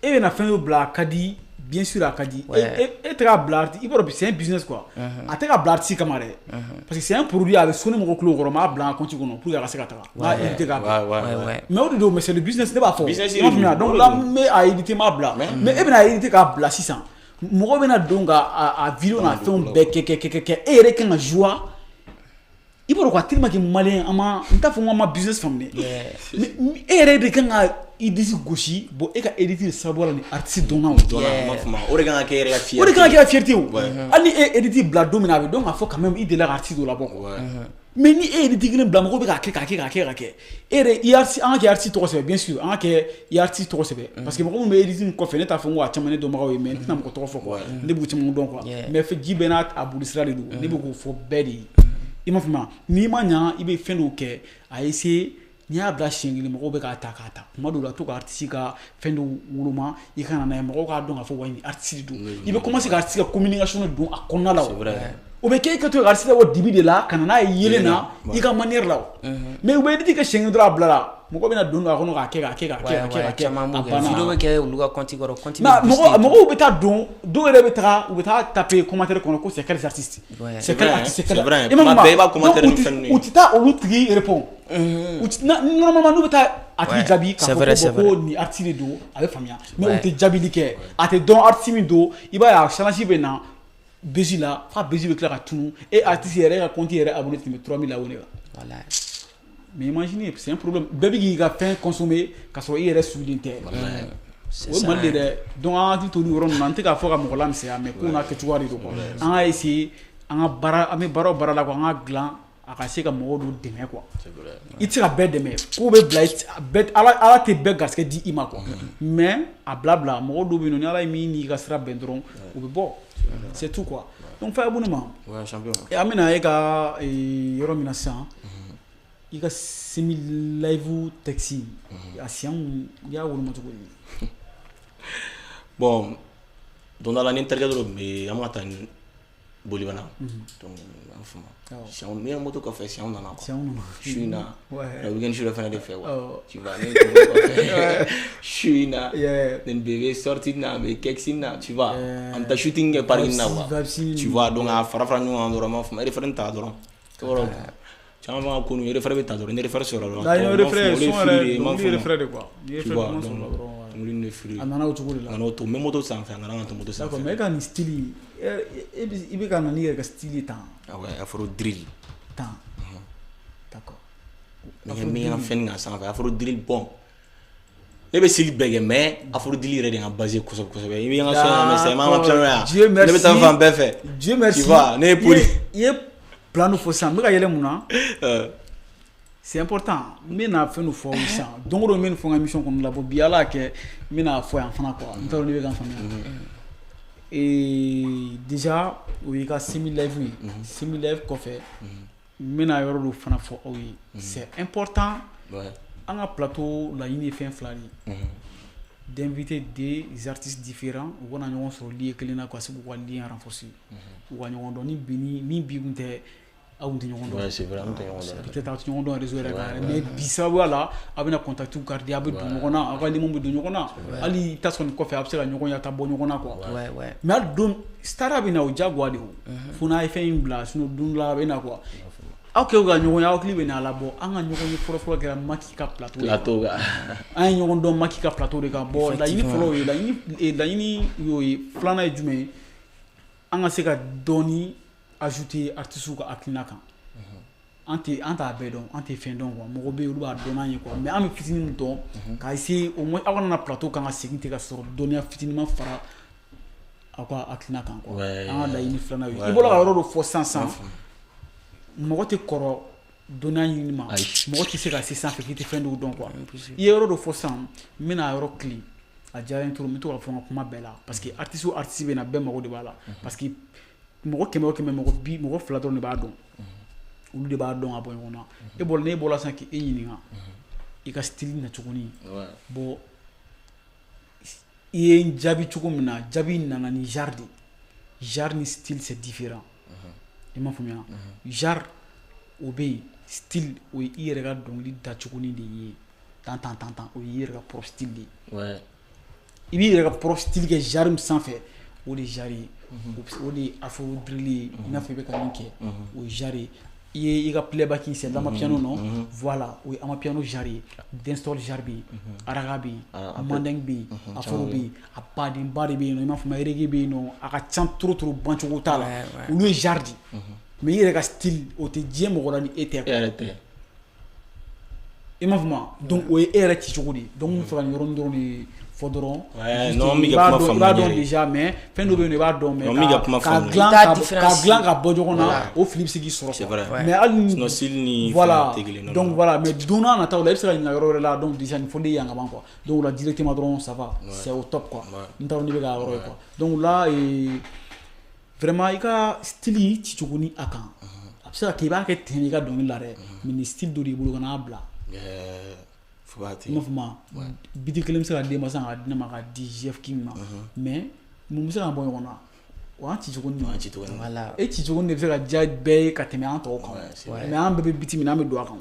e bɛna fɛn dɔ bila a ka di bien sûr a ka di. E tɛ k'a bila i b'a dɔn c'est un business quoi. A tɛ ka bila artiste kama dɛ. Parce que c'est un produit a bɛ sonner mɔgɔ tulo kɔrɔ n b'a bila n ka compte kɔnɔ pour que a ka se ka taga. N b'a éditer k'a bila. Mais o de don mais c'est le business ne b'a fɔ. I m'a faamuya donc là n bɛ a éditer n b'a bila. Mais e bɛna a éditer k'a bila sisan mɔgɔ bɛna don ka a vidéo n'a fɛnw bɛɛ kɛ e yɛrɛ kan ka joie. I b'a dɔn quoi tellement que malien an ma n t'a fɔ ko an ma business faamu dɛ. Mais e yɛrɛ de kan ka i disi gosi bon e ka éditer sababu la ni artiste dɔnna o. O de kan ka kɛ e yɛrɛ ka fierté. O de kan ka kɛ ka fierté o. Hali ni e éditer bila don min na a bɛ dɔn k'a fɔ quand même i delila ka artiste dɔ labɔ quoi. Mais ni e éditer kelen bila mɔgɔw bɛ k'a kɛ k'a kɛ k'a kɛ k'a kɛ e yɛrɛ i artiste an ka kɛ artiste tɔgɔ sɛbɛn bien sûr an ka kɛ i artiste tɔgɔ sɛbɛn parce que mɔgɔ minnu bɛ éditer nin kɔfɛ ne t'a fɔ n ko a caman ne dɔnbagaw ye mais n tɛna mɔgɔ tɔgɔ fɔ quoi ne b'u caman dɔn quoi mais ji bɛɛ n'a boli sira de don ne bɛ k'o fɔ bɛɛ de ye. I m'a faamuya n'i ma ɲa i bɛ fɛn dɔw kɛ a essayer n'i y'a bila siɲɛ kelen mɔgɔw bɛ k'a ta k'a ta kuma dɔw la to ka artiste ka fɛn dɔw woloma i ka na n'a ye mɔgɔw k'a dɔn k'a fɔ wa nin artiste don i bɛ commencer ka artiste ka communication don a kɔnɔna la o bɛ kɛ e ka to ka artiste labɔ dibi de la ka na n'a ye yelen na i ka manière la o mais u bɛ edit kɛ siɲɛ kelen dɔrɔn a bila la mɔgɔ bɛna don a kɔnɔ k'a kɛ k'a kɛ k'a kɛ k'a kɛ a banna vidéo bɛ kɛ olu ka compte kɔrɔ compte mɔgɔw bɛ taa don dɔw yɛrɛ bɛ taga u bɛ taa taper commentaire kɔnɔ ko c'est quel artiste c'est quel artiste c'est quel i m'a faamu u tɛ taa olu tigi répond u normalement n'u bɛ taa a tigi jaabi k'a fɔ ko nin artiste de don a bɛ faamuya mais u tɛ jaabili kɛ a tɛ dɔn artiste min don i b'a ye a challenge bɛ na buzz la f'a buzz bɛ tila ka tunu e artiste yɛrɛ ka compte yɛrɛ abonné tun bɛ 3000 abonnés la. Mais imaginez, c'est un problème. Bɛɛ bɛ k'i ka fɛn consommer k'a sɔrɔ i yɛrɛ suivilen tɛ. O ye Mali de dɛ. Donc an hakili to nin yɔrɔ ninnu na n tɛ k'a fɔ ka mɔgɔ lamisɛnya mais ko n'a kɛcogoya de don quoi. An ka essayer an ka baara an bɛ baara o baara la quoi an ka dilan a ka se ka mɔgɔw dɔw dɛmɛ quoi. I tɛ se ka bɛɛ dɛmɛ ko bɛ bila bɛɛ Ala tɛ bɛɛ garisɛgɛ di i ma quoi. Mais a bila mɔgɔ dɔw bɛ yen nɔ ni Ala ye min n'i ka sira bɛn dɔrɔn u bɛ bɔ. C'est tout quoi. Donc Faya Bunema. Ouais champion. An bɛna e ka yɔrɔ min na sisan. I ka semi live texte a siɲɛ i y'a woloma cogo di? Bon don dɔ la ni n terikɛ dɔ tun bɛ an bɛ ka taa Bolibana donc an fama siɲɛ ne ka moto kɔfɛ siɲɛ nana quoi su in na weekend su dɔ fana de fɛ quoi tu vois ne kɔfɛ su in na nin bébé sortie na bɛ kɛkisi na tu vois an bɛ taa shooting kɛ parking na quoi tu vois donc a fara fara ɲɔgɔn kan dɔrɔn n b'a fɔ refrain ta dɔrɔn caman b'a ko ni refrain bɛ ta dɔrɔn ni refrain sɔrɔ dɔrɔn ni refrain de quoi ni refrain sɔrɔ dɔrɔn ni free a nana o cogo de la a nana o to n bɛ moto sanfɛ a nana ka to moto sanfɛ. D'accord mais e ka nin style i bɛ ka na n'i yɛrɛ ka style tan. Ah ouais afro drill tan d'accord n bɛ ka fɛn kan sanfɛ afro drill bon Ne bɛ style bɛɛ kɛ, mais afro drill yɛrɛ de ka base kosɛbɛ kosɛbɛ. I bɛ n ka son lamɛn sisan, i m'an ka piano ye. Dieu merci. Ne bɛ taa fan bɛɛ fɛ. Dieu merci. Tu vois, ne ye poli. I ye plan dɔ fɔ sisan, n bɛ ka yɛlɛ mun na? C'est important. N bɛna fɛn dɔ fɔ aw ye sisan. Don o don n bɛ nin fɔ n ka émission kɔnɔna la. Bon, bi Ala y'a kɛ, n bɛna fɔ yan fana quoi. N t'a dɔn n'i bɛ ka n faamuya. Et déjà, o y'i ka semi live ye. Semi live kɔfɛ, n bɛna yɔrɔ dɔ fana fɔ aw ye. C'est important. An ka plateau laɲini ye fɛn fila de ye. D'inviter des artistes différents, u kana ɲɔgɔn sɔrɔ lieu kelen na ka se k'u ka lien renforcer. U ka ɲɔgɔn dɔn ni bi ni bi kun tɛ, aw kun tɛ ɲɔgɔn dɔn. Ouais, c'est vrai, an tɛ ɲɔgɔn dɔn. Peut-être aw tɛ ɲɔgɔn dɔn réseau yɛrɛ kan yɛrɛ, mais bi sababuya la, aw bɛna contact garder, aw bɛ don ɲɔgɔn na, aw ka liens bɛ don ɲɔgɔn na. Hali i t'a sɔrɔ nin kɔfɛ, a bɛ se ka ɲɔgɔn ye, a ta bɔ ɲɔgɔn na quoi. Mais hali don star bɛ na, o diyagoya de o. Fo n'a ye fɛn in bila, sinon don dɔ la a bɛ na quoi. Aw kɛlen ka ɲɔgɔn ye, aw hakili bɛ n'a labɔ. An ka ɲɔgɔn ye fɔlɔ fɔlɔ kɛra Maki ka plateau de kan. Plateau kan. An ye ɲɔgɔn dɔn Maki ka plateau de kan. Bon, laɲini fɔlɔ ye, laɲini y'o ye. Filanan ye jumɛn ye? An ka se ka dɔɔni ajouter artistes ka hakilina kan. An tɛ, an t'a bɛɛ dɔn, an tɛ fɛn dɔn quoi. Mɔgɔ bɛ yen, olu b'a dɔn n'an ye quoi. Mais an bɛ fitinin min dɔn, k'a essayer au moins aw kana na plateau kan ka segin ten ka sɔrɔ dɔnniya fitinin ma fara aw ka hakilina kan quoi. An ka laɲini filanan ye. I bɔra ka yɔrɔ dɔ fɔ sisan sisan. Mɔgɔ tɛ kɔrɔ dɔnniya ɲini ma. Mɔgɔ tɛ se ka se sanfɛ k'i tɛ fɛn dɔw dɔn quoi. I ye yɔrɔ dɔ fɔ sisan, n bɛna a yɔrɔ tilen. A diyara n ye trop, n bɛ to k'a fɔ n ka kuma bɛɛ la. Parce que artiste o artiste bɛ na, bɛɛ mago de b'a la. Parce que mɔgɔ 100 o 100, mɔgɔ bi, mɔgɔ 2 dɔrɔn de b'a dɔn. Olu de b'a dɔn ka bɔ ɲɔgɔn na. E bɔra, n'e bɔra sisan k'e ɲininka i ka style nacogo ni. Bon, i ye n jaabi cogo min na, jaabi nana ni genre de ye. Genre ni style, c'est différent. I m'a faamuya? Genre o bɛ yen, style o ye i yɛrɛ ka dɔnkili dacogo de ye. Tan tan tan tan, o ye i yɛrɛ ka propre style de ye. I b'i yɛrɛ ka propre style kɛ genre min sanfɛ, o de ye genre ye. O de ye afro drill ye, i n'a fɔ i bɛ ka min kɛ, o ye genre ye. I ye i ka playback, c'est l'amapiano non? Voilà, o ye amapiano genre ye. Dancehall genre bɛ yen, ragga bɛ yen, mandeng bɛ yen, afro bɛ yen, a badenba de bɛ yen nɔ, i m'a faamuya, reggae bɛ yen nɔ, a ka ca trop trop, bancogo t'a la. Olu ye genre de ye. Mais i yɛrɛ ka style, o tɛ diɲɛ mɔgɔ la ni e tɛ. E yɛrɛ tɛ. I m'a faamu? Donc o ye e yɛrɛ cicogo de ye. Donc n bɛ fɛ ka nin yɔrɔnin dɔrɔn de fɔ dɔrɔn. Non, i b'a dɔn déjà, mais fɛn dɔ bɛ yen nɔ, i b'a dɔn, mais k'a dilan k'a dilan ka bɔ ɲɔgɔn na, o fili bɛ se k'i sɔrɔ. C'est vrai. Mais hali ni sinon style ni voilà, fɛn tɛ kelen ye. Donc voilà, mais don n'a nataw la, i bɛ se ka ɲininka yɔrɔ wɛrɛ la. Donc déjà nin fɔli yan ka ban quoi. Donc là directement dɔrɔn, ça va, c'est au top quoi. N t'a dɔn n'i bɛ ka yɔrɔ ye quoi. Donc là, vraiment i ka style cicogo ni a kan, a bɛ se ka kɛ i b'a kɛ ten i ka dɔnkili la dɛ, mais ni style dɔ de y'i bolo, ka n'a bila. I m'a faamu? Beat kelen bɛ se ka d'e ma sisan, k'a di ne ma, k'a di Jeff King ma, mais mun bɛ se ka bɔ ɲɔgɔn na? O y'an cicogo ni Voilà. E cicogo de bɛ se ka diya bɛɛ ye ka tɛmɛ an tɔw kan, mais an bɛɛ bɛ beat min na, an bɛ don a kan,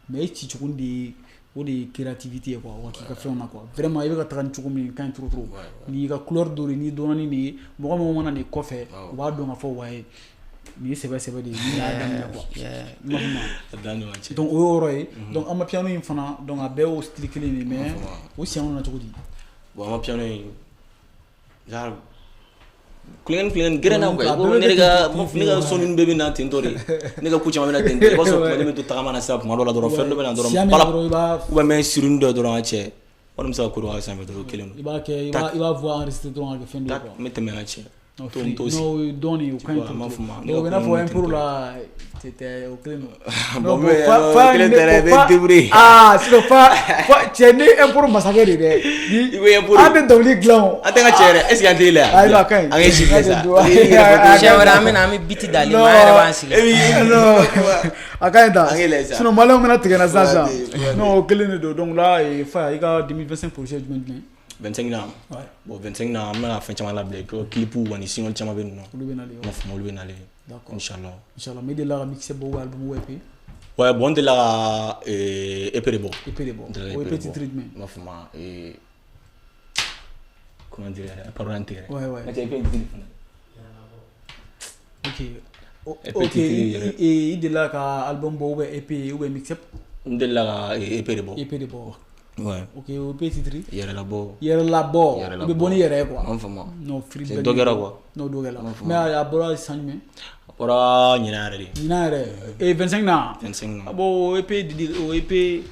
mais e cicogo de ye, o de ye créativité ye quoi. Wa k'i ka fɛnw na quoi, vraiment i bɛ ka taga ni cogo min ka ɲi trop trop. N'i ka couleur dɔ de, n'i dɔnna ni nin ye, mɔgɔ mɔgɔ mana n'i kɔfɛ, u b'a dɔn ka fɔ waye nin ye sɛbɛ sɛbɛ de ye, nin y'a daminɛ quoi. I m'a faamu? Donc o y'o yɔrɔ ye. Donc amapiano in fana, donc a bɛɛ y'o style kelen de ye, mais o siɲɛ na cogo di? Bon, amapiano in genre kulonkɛ kulonkɛ gɛrɛ na quoi. Ko ne ka son ninnu bɛɛ bɛ na ten tɔ de, ne ka ko caman bɛ na ten tɔ. I b'a sɔrɔ tuma ne bɛ to tagama na sisan, tuma dɔw la dɔrɔn fɛn dɔ bɛ na dɔrɔn pala, ou bien n bɛ suruni dɔ dɔrɔn, ka cɛ wari bɛ se ka ko dɔ k'a sanfɛ dɔrɔn, o kelen don. I b'a kɛ, i b'a voix enregistrer dɔrɔn ka kɛ fɛn dɔ ye quoi. N bɛ tɛmɛ n ka cɛ. Non, dɔɔni o ka ɲi trop trop. Donc o bɛ n'a fɔ impro la, c'était o kelen don. Bon, mais kelen tɛ dɛ, i bɛ débrouiller. Ah, sinon fa cɛ ne impro masakɛ de dɛ. I bɛ impro. An tɛ dɔnkili dilan o. An tɛ ka cɛ yɛrɛ, est ce que an tɛ yɛlɛ yan? Ayi, a ka ɲi. An k'e si filɛ sa. Siɲɛ wɛrɛ an bɛ na, an bɛ beat d'ale ma, an yɛrɛ b'an sigi. Non, a ka ɲi tan. An k'e lajɛ sa. Sinon maliyɛnw bɛna tigɛ n na sisan sisan. Non, o kelen de don. Donc là, Fa, i ka 2025 projet jumɛn jumɛn? 25 na. Bon, 25 na, an bɛna fɛn caman labila, clip ani single caman bɛ yen nɔ. Olu bɛ nalen. N b'a fɔ olu bɛ nalen. D'accord. Inchallah. Inchallah. Mais i delila ka mixtape bɔ ou album ou EP? Ouais, bon, n delila ka EP de bɔ. EP de bɔ. O EP titre jumɛn? N b'a fɔ ma, comment dire, parole an tɛ yɛrɛ. Ouais. N ka EP titre fana. Ok. Ok, i delila ka album bɔ ou bien EP ou bien mixtape? N delila ka EP de bɔ. EP de bɔ. Ouais. Ok, o EP titre? Yɛrɛlabɔ. Yɛrɛlabɔ. I bɛ bɔ n'i yɛrɛ ye quoi. An faamu. Non, free. C'est dɔ kɛra quoi. Non, dɔ kɛra. Mais a bɔra san jumɛn? A bɔra ɲinan yɛrɛ de. Ɲinan yɛrɛ. Et 25 na? 25 na. Ah bon, o EP o EP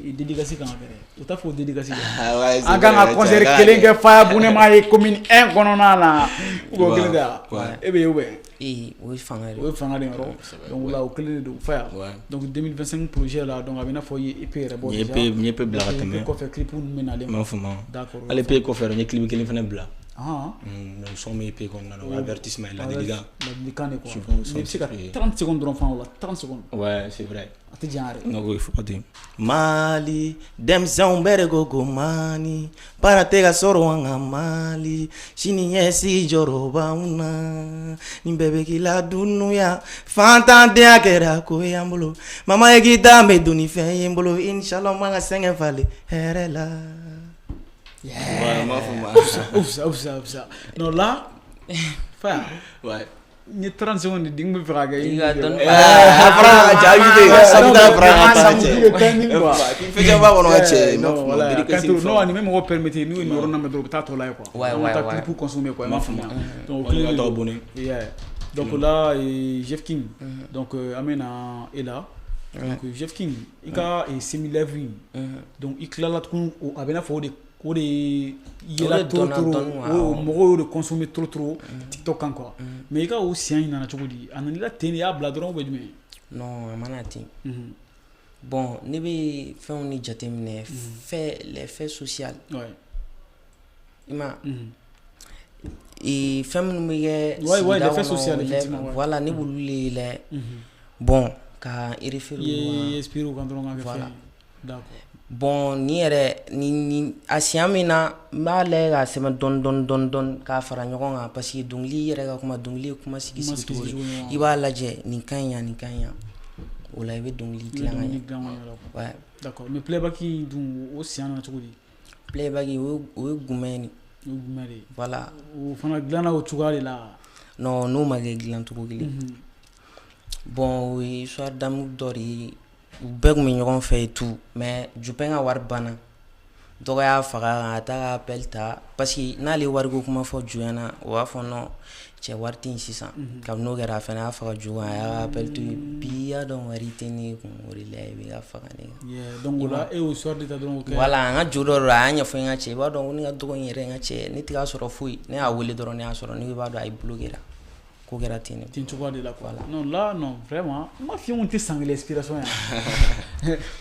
Dédicace kan ka kɛ dɛ. U t'a fɔ dédicace dɛ. An kan ka concert kelen kɛ Faya Bunema ye commune 1 kɔnɔna na. O kelen tɛ wa? E bɛ yen ou bien? Ee, o ye fanga de ye. O ye fanga de ye yɔrɔ. Donc o la o kelen de don Faya. Donc 2025 projet la, donc a bɛ i n'a fɔ i ye EP yɛrɛ bɔ déjà. N ye EP bila ka tɛmɛ. EP kɔfɛ clip ninnu bɛ nalen. N m'a faamu. D'accord. Hali EP kɔfɛ n ye clip kelen fana bila. Donc son bɛ EP kɔnɔna na, o ye avertissement ye, ladilikan. Ladilikan de quoi. I bɛ se ka 30 secondes dɔrɔn fɔ o la, 30 secondes. Ouais, c'est vrai. A tɛ janya yɛrɛ. Donc il faut pas ten. Mali denmisɛnw bɛɛ de ko ko Mali baara tɛ ka sɔrɔ an ka Mali sini ɲɛsigi jɔyɔrɔ b'anw na nin bɛɛ bɛ k'i la dunuya fantandenya kɛra ko ye an bolo mama ye k'i ta bɛ don ni fɛn ye n bolo inshallah n man ka sɛgɛn falen hɛrɛ la. Yeah. Oups. Non là, Faya. Ouais. N ye 30 secondes de di n bɛ fɛ ka kɛ. I ka dɔnni. A fara cɛ a fara ka taa cɛ. Fɛn caman b'a kɔnɔ ka cɛ. Non voilà. Non, nin bɛ mɔgɔw permettre n'u ye nin yɔrɔ lamɛn dɔrɔn u bɛ taa tɔ lajɛ quoi. Ouais. An ka taa clip consommer quoi, i m'a faamuya. Donc o kelen de don. Yeah. Donc là, Jeff King. Donc an bɛ na e la. Donc Jeff King, i ka semi live in. Donc i tilala tuguni a bɛ i n'a fɔ o de o de yela trop trop, mɔgɔw y'o de consommer trop trop TikTok kan quoi. Mais i ka o siɲɛ in nana cogo di? A nana i la ten de, i y'a bila dɔrɔn ou bien jumɛn? Non, a ma na ten. Bon, ne bɛ fɛnw de jateminɛ, fait les faits sociaux. Ouais. I ma fɛn minnu bɛ kɛ sigida kɔnɔ, voilà, ne b'olu de lajɛ. Bon, ka référer olu kan. I ye inspiré o kan dɔrɔn ka kɛ fɛn ye. D'accord. Bon, ni yɛrɛ ni a siɲɛ min na n b'a lajɛ k'a sɛbɛn dɔɔni dɔɔni dɔɔni dɔɔni k'a fara ɲɔgɔn kan, parce que dɔnkili yɛrɛ ka kuma, dɔnkili ye kuma sigi sigi cogo de, i b'a lajɛ nin ka ɲi yan, nin ka ɲi yan, o la i bɛ dɔnkili dilan ka ɲɛ. Ouais. D'accord. Mais playback in dun, o siɲɛ nana cogo di? Playback o ye gumɛ de. O ye gumɛ de ye. Voilà. O fana dilanna o cogoya de la. Non, n'o ma kɛ dilan cogo kelen. Bon, o ye histoire d'amour dɔ de ye. U bɛɛ tun bɛ ɲɔgɔn fɛ et tout, mais Jupin ka wari banna, dɔgɔ y'a faga ka taa ka appel ta, parce que n'ale ye wariko kuma fɔ Jo ɲɛna, o b'a fɔ non cɛ wari tɛ yen sisan. Kabini n'o kɛra a fana y'a faga Jo kan, a y'a appel to yen. Bi i y'a dɔn wari tɛ ne kun, o de la i bɛ ka faga ne kan. Donc o la e y'o histoire de ta dɔrɔn o kɛ. Voilà, an ka jo dɔ don, a y'a ɲɛfɔ n ka cɛ, i b'a dɔn ko ne ka dɔgɔ in yɛrɛ n ka cɛ, ne tɛ k'a sɔrɔ foyi, ne y'a wele dɔrɔn ne y'a sɔrɔ, ne b'a dɔn a ye bloqué la. Ko kɛra ten de. Ten cogoya de la quoi. Non là, non, vraiment, n ma f'i ye n tɛ san kelen inspiration ya.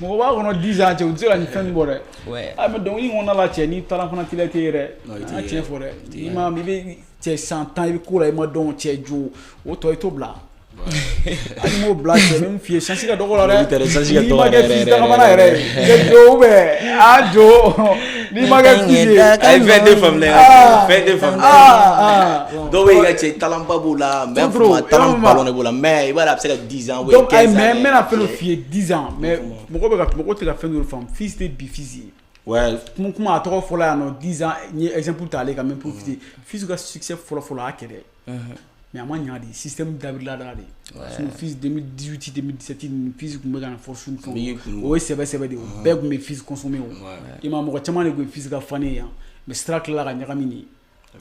Mɔgɔ b'a kɔnɔ 10 ans cɛ, u tɛ se ka nin fɛn bɔ dɛ. Ouais. Ah mais dɔnkili kɔnɔna la cɛ, ni talent fana t'i la i tɛ ye dɛ. An ka tiɲɛ fɔ dɛ. I ma i bɛ cɛ san 10 i bɛ ko la i ma dɔn cɛ jo, o tɔ i t'o bila. Hali m'o bila cɛ, n bɛ min f'i ye, chance ka dɔgɔ la dɛ. N'i ma kɛ fils Dakamana yɛrɛ ye, i jo ou bien a jo, n'i ma kɛ fils ye. Ayi, fɛn tɛ faamu dɛ. Fɛn tɛ faamu. Dɔw bɛ yen ka cɛ talent ba b'o la, mais talent ballon de b'o la, mais i b'a dɔn a bɛ se ka 10 ans ou 15 ans. Donc ayi, mais n bɛna fɛn dɔ f'i ye 10 ans, mais mɔgɔ bɛ ka mɔgɔ tɛ ka fɛn dɔ faamu, fils tɛ bi fils ye. Ouais. Kuma a tɔgɔ fɔla yan nɔ 10 ans, n ye exemple ta ale kan, n bɛ profiter. Fils ka succès fɔlɔ fɔlɔ a y'a kɛ dɛ. Mais a ma ɲa de, système dabirila da de. Sinon fils 2018 2017 ninnu fils tun bɛ ka na force ni fɛnw, o ye sɛbɛ sɛbɛ de ye, o bɛɛ tun bɛ fils consommer o. I ma mɔgɔ caman de tun ye fils ka fan ye yan, mais sira tilala ka ɲagami de,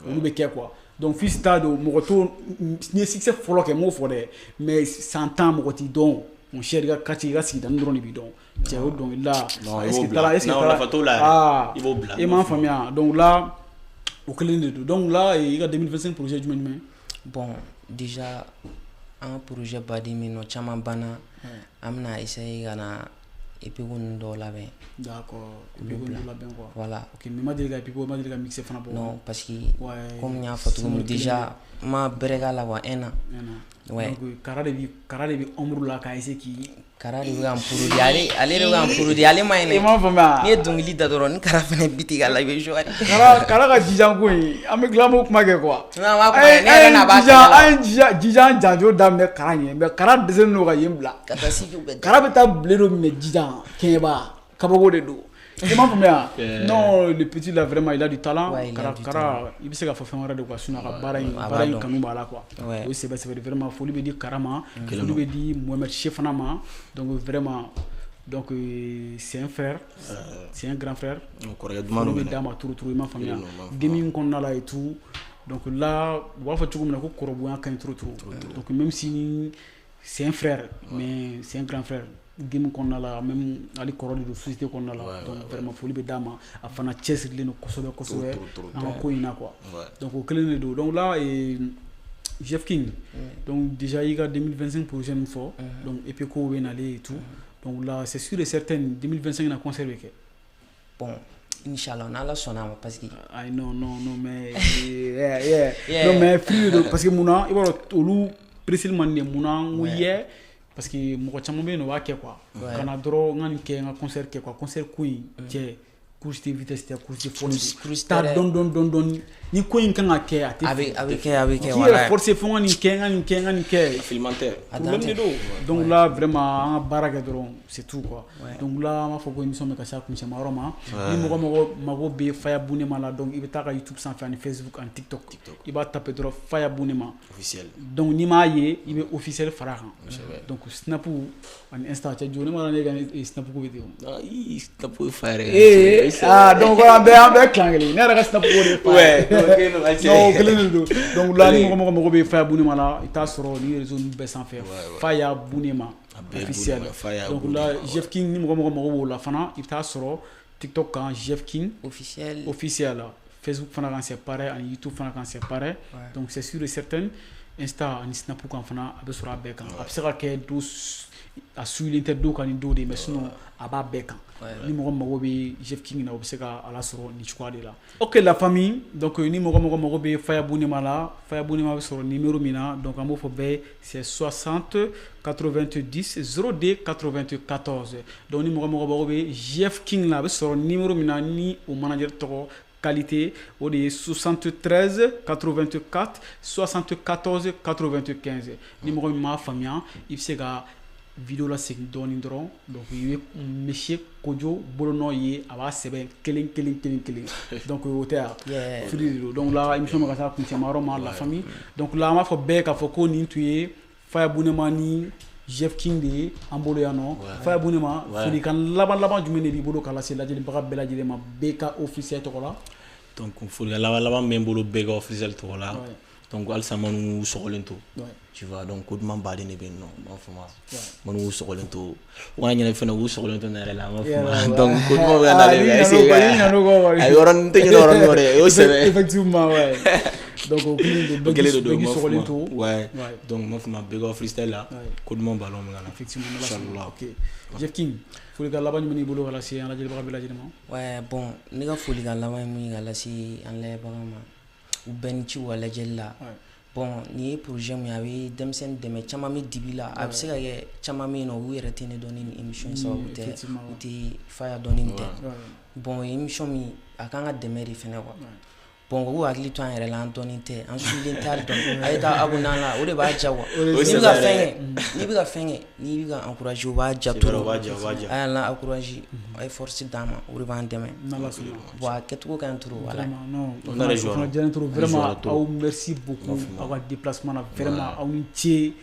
olu bɛ kɛ quoi. Donc fils t'a don mɔgɔ t'o, n'i ye succès fɔlɔ kɛ n m'o fɔ dɛ, mais san 10 mɔgɔ t'i dɔn, mon cher, i ka quartier, i ka sigida dɔrɔn de b'i dɔn. Cɛ o dɔnkili la, est-ce que talent, est-ce que talent, i b'o bila. I m'a faamuya. Donc là o kelen de don. Donc là i ka 2025 projet jumɛn jumɛn? Bon, déjà an ka projet baden min nɔ caman banna, an bɛna essayer ka na EP ko ninnu dɔw labɛn. D'accord, EP ko ninnu labɛn quoi. Voilà. Ok, mais ma deli ka EP ko, ma deli ka mixer fana bɔ. Non, parce que comme n y'a fɔ cogo min déjà n ma bɛrɛ k'a la quoi, un an. Ouais. Donc Kara de bɛ ombre la k'a essayer k'i. Kara de bɛ ka n produit, ale de bɛ ka n produit, ale ma ɲi dɛ. I m'a faamuya. N'i ye dɔnkili da dɔrɔn ni Kara fana bi tigɛ a la i bɛ joie. Kara ka jijan ko in, an bɛ tila an b'o kuma kɛ quoi. Non, an b'a kuma kɛ, ne yɛrɛ n'a b'a kɛnɛ la. An ye jijan janjo daminɛ Kara ɲɛ, mais Kara dɛsɛlen don ka yen bila. Ka taa studio bɛɛ. Kara bɛ taa bile dɔ minɛ jijan kɛɲɛba, kabako de don. I m'a faamuya. Non, le petit là vraiment il a du talent. Ouais, Kara Kara i bɛ se ka fɔ fɛn wɛrɛ de quoi, sinon a ka baara in kanu b'a la quoi. O ye sɛbɛ sɛbɛ de, vraiment foli bɛ di Kara ma, foli bɛ di Mohamed Che fana ma. Donc vraiment, donc c'est un frère, c'est un grand frère. Kɔrɔkɛ duman don. Foli bɛ d'a ma trop trop, i m'a faamuya. Demi kɔnɔna la et tout. Donc là u b'a fɔ cogo min na ko kɔrɔbonya ka ɲi trop trop. Donc même si c'est un frère, mais c'est un grand frère. game kɔnɔna la, même ale kɔrɔ de don société kɔnɔna la. Donc vraiment foli bɛ d'a ma, a fana cɛsirilen don kosɛbɛ kosɛbɛ an ka ko in na quoi. Donc o kelen de don. Donc là, Jeff King, donc déjà i ka 2025 projet min fɔ, donc EP ko bɛ nalen et tout. Donc là, c'est sûr et certain, 2025 na concert bɛ kɛ. Bon, inchallah, n'Ala sɔnna a ma, parce que Ayi, non non non, mais yeah. Non, mais free de don, parce que mun na, i b'a dɔn olu pressé man di mun na, n ko yeah, parce que mɔgɔ caman bɛ yen nɔ, o b'a kɛ quoi, ka na dɔrɔn n ka nin kɛ, n ka concert kɛ quoi. Concert ko in cɛ, course tɛ vitesse tɛ, course tɛ force, taa dɔɔni dɔɔni dɔɔni dɔɔni, ni ko in kan ka kɛ, a tɛ a bɛ a bɛ kɛ, a bɛ kɛ. K'i yɛrɛ forcer fo n ka nin kɛ, n ka nin kɛ, n ka nin kɛ. Filiman tɛ. Problème de don. Donc là, vraiment, an ka baara kɛ dɔrɔn, c'est tout quoi. Donc là, an b'a fɔ ko émission bɛ ka se a kuncɛma yɔrɔ ma. Ni mɔgɔ mɔgɔ mago bɛ Faya Bunema la, donc i bɛ taa ka YouTube sanfɛ ani Facebook ani TikTok, i b'a taper dɔrɔn Faya Bunema officiel. Donc n'i m'a ye, i bɛ officiel fara a kan. Donc Snap ani Insta, cɛ jo, ne ma ne ka Snap ko bɛ ten o. Ii, Snap ye fa yɛrɛ. Ee, ah, donc an bɛɛ clan kelen, ne yɛrɛ ka Snap ko de ye fa ye. Non, o kelen de don. Donc là, ni mɔgɔ mɔgɔ mago bɛ Faya Bunema la, i t'a sɔrɔ ni réseau ninnu bɛɛ sanfɛ, Faya Bunema officiel. Donc là, Jeff King, ni mɔgɔ mɔgɔ mago b'o la fana, i bɛ taa sɔrɔ TikTok kan, Jeff King officiel. Officiel, Facebook fana kan, c'est pareil, ani YouTube fana kan, c'est pareil. Donc c'est sûr et certain, Insta ani Snap kan fana, a bɛ sɔrɔ a bɛɛ kan. A bɛ se ka kɛ do a suilen tɛ do kan ni do de ye, mais sinon a b'a bɛɛ kan. Ni mɔgɔ mago bɛ Jeff King na, o bɛ se ka a lasɔrɔ nin cogoya de la. Ok la famille, donc ni mɔgɔ mɔgɔ mago bɛ Faya Bunema la, Faya Bunema bɛ sɔrɔ numéro min na, donc an b'o fɔ bɛɛ ye, c'est 60 90 02 94. Donc ni mɔgɔ mɔgɔ mago bɛ Jeff King la, a bɛ sɔrɔ numéro min na, ni o manager tɔgɔ qualité, o de ye 73 84 74 95. Ni mɔgɔ min m'a faamuya, i bɛ se ka vidéo la segin dɔɔni dɔrɔn. Donc i bɛ monsieur Kojo bolonɔ ye, a b'a sɛbɛn kelen kelen kelen kelen. Donc o tɛ yan free de don. Donc là, émission bɛ ka taa kuncɛma yɔrɔ ma, la famille. Donc là, an b'a fɔ bɛɛ k'a fɔ ko nin tun ye Faya Bunema ni Jeff King de ye an bolo yan nɔ. Faya Bunema, folikan laban laban jumɛn de b'i bolo k'a lase lajɛlibaga bɛɛ lajɛlen ma BK officiel tɔgɔ la? Donc folikan laban laban bɛ n bolo BK officiel tɔgɔ la. Donc halisa minnu sɔgɔlen to, tu vois, donc ko duman baden de bɛ yen nɔ, n b'a fɔ ma minnu sɔgɔlen to, u kana ɲinɛ fɛnɛ k'u sɔgɔlen to ne yɛrɛ la, n b'a fɔ ma. Donc ko duman bɛ ka nalen, est ce que a yɔrɔnin tɛ ɲinɛ yɔrɔnin kɔ dɛ, o y'o sɛbɛn. Effectivement, ouais. Donc o kelen don, o kelen de don, bɛɛ k'i sɔgɔlen to. Ouais, donc n b'a fɔ ma BK freestyle la, ko duman ballon bɛ ka na. Effectivement, inchallah. Ok, Jeff King, folikan laban jumɛn b'i bolo ka lase an lajɛlibaga bɛɛ lajɛlen ma? Ouais, bon, ne ka folikan laban ye mun ye ka lase an lajɛbagaw ma, u bɛɛ ni ci u ka lajɛli la. Bon, nin ye projet min ye, a bɛ denmisɛnnin dɛmɛ, caman bɛ dibi la, a bɛ se ka kɛ caman bɛ yen nɔ, u yɛrɛ tɛ ne dɔn ni nin émission sababu tɛ, u tɛ Faya dɔn ni nin tɛ. Bon, émission min a kan ka dɛmɛ de fɛnɛ quoi. Bon, u k'u hakili to an yɛrɛ la, an dɔnnen tɛ, an suilen tɛ hali dɔɔni. A ye taa abonné an la, o de b'a diya quoi. N'i bɛ ka fɛn kɛ, n'i bɛ ka fɛn kɛ, n'i bɛ ka encourager, o b'a diya trop. A y'an la encourager, a ye force d'an ma, o de b'an dɛmɛ. Bon, a kɛcogo ka ɲi trop, voilà. Non, o fana diyara n ye trop vraiment. Aw merci beaucoup aw ka déplacement na, vraiment aw ni ce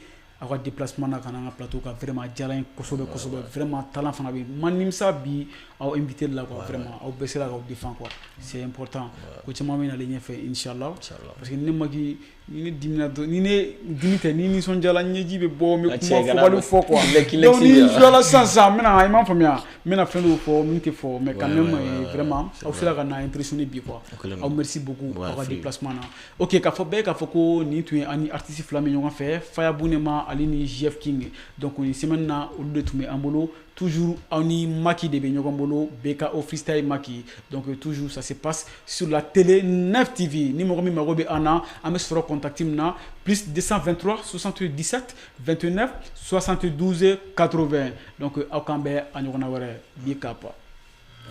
aw ka déplacement na ka na an ka plateau kan. Vraiment a diyara n ye kosɛbɛ kosɛbɛ. Vraiment talent fana bɛ yen, ma nimisa bi aw invité la quoi. Vraiment aw bɛɛ sera k'aw défend quoi, c'est important. Ko caman bɛ nalen ɲɛfɛ inchallah, parce que ni ne ma k'i ni ne dimina dɔrɔn, ni ne dimi tɛ, ni nisɔndiyala, ɲɛji bɛ bɔ, n bɛ kuma fɔbali fɔ quoi. Donc ni nisɔndiyala sisan sisan, n bɛna, i m'a faamuya, n bɛna fɛn dɔw fɔ min tɛ fɔ, mais quand même vraiment aw sera ka na impressionner bi quoi. Aw merci beaucoup aw ka déplacement na. Ok, k'a fɔ bɛɛ k'a fɔ ko nin tun ye an ni artiste fila min ɲɔgɔn fɛ, Faya Bunema ale ni Jeff King. Donc nin semaine na, olu de tun bɛ an bolo. Toujours aw ni Maki de bɛ ɲɔgɔn bolo, BKO Freestyle Maki. Donc toujours ça se passe sur la télé 9 TV. Ni mɔgɔ min mago bɛ an na, an bɛ sɔrɔ contact min na, plus 223 77 29 72 80. Donc aw k'an bɛn a ɲɔgɔnna wɛrɛ bi kapa.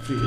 Free.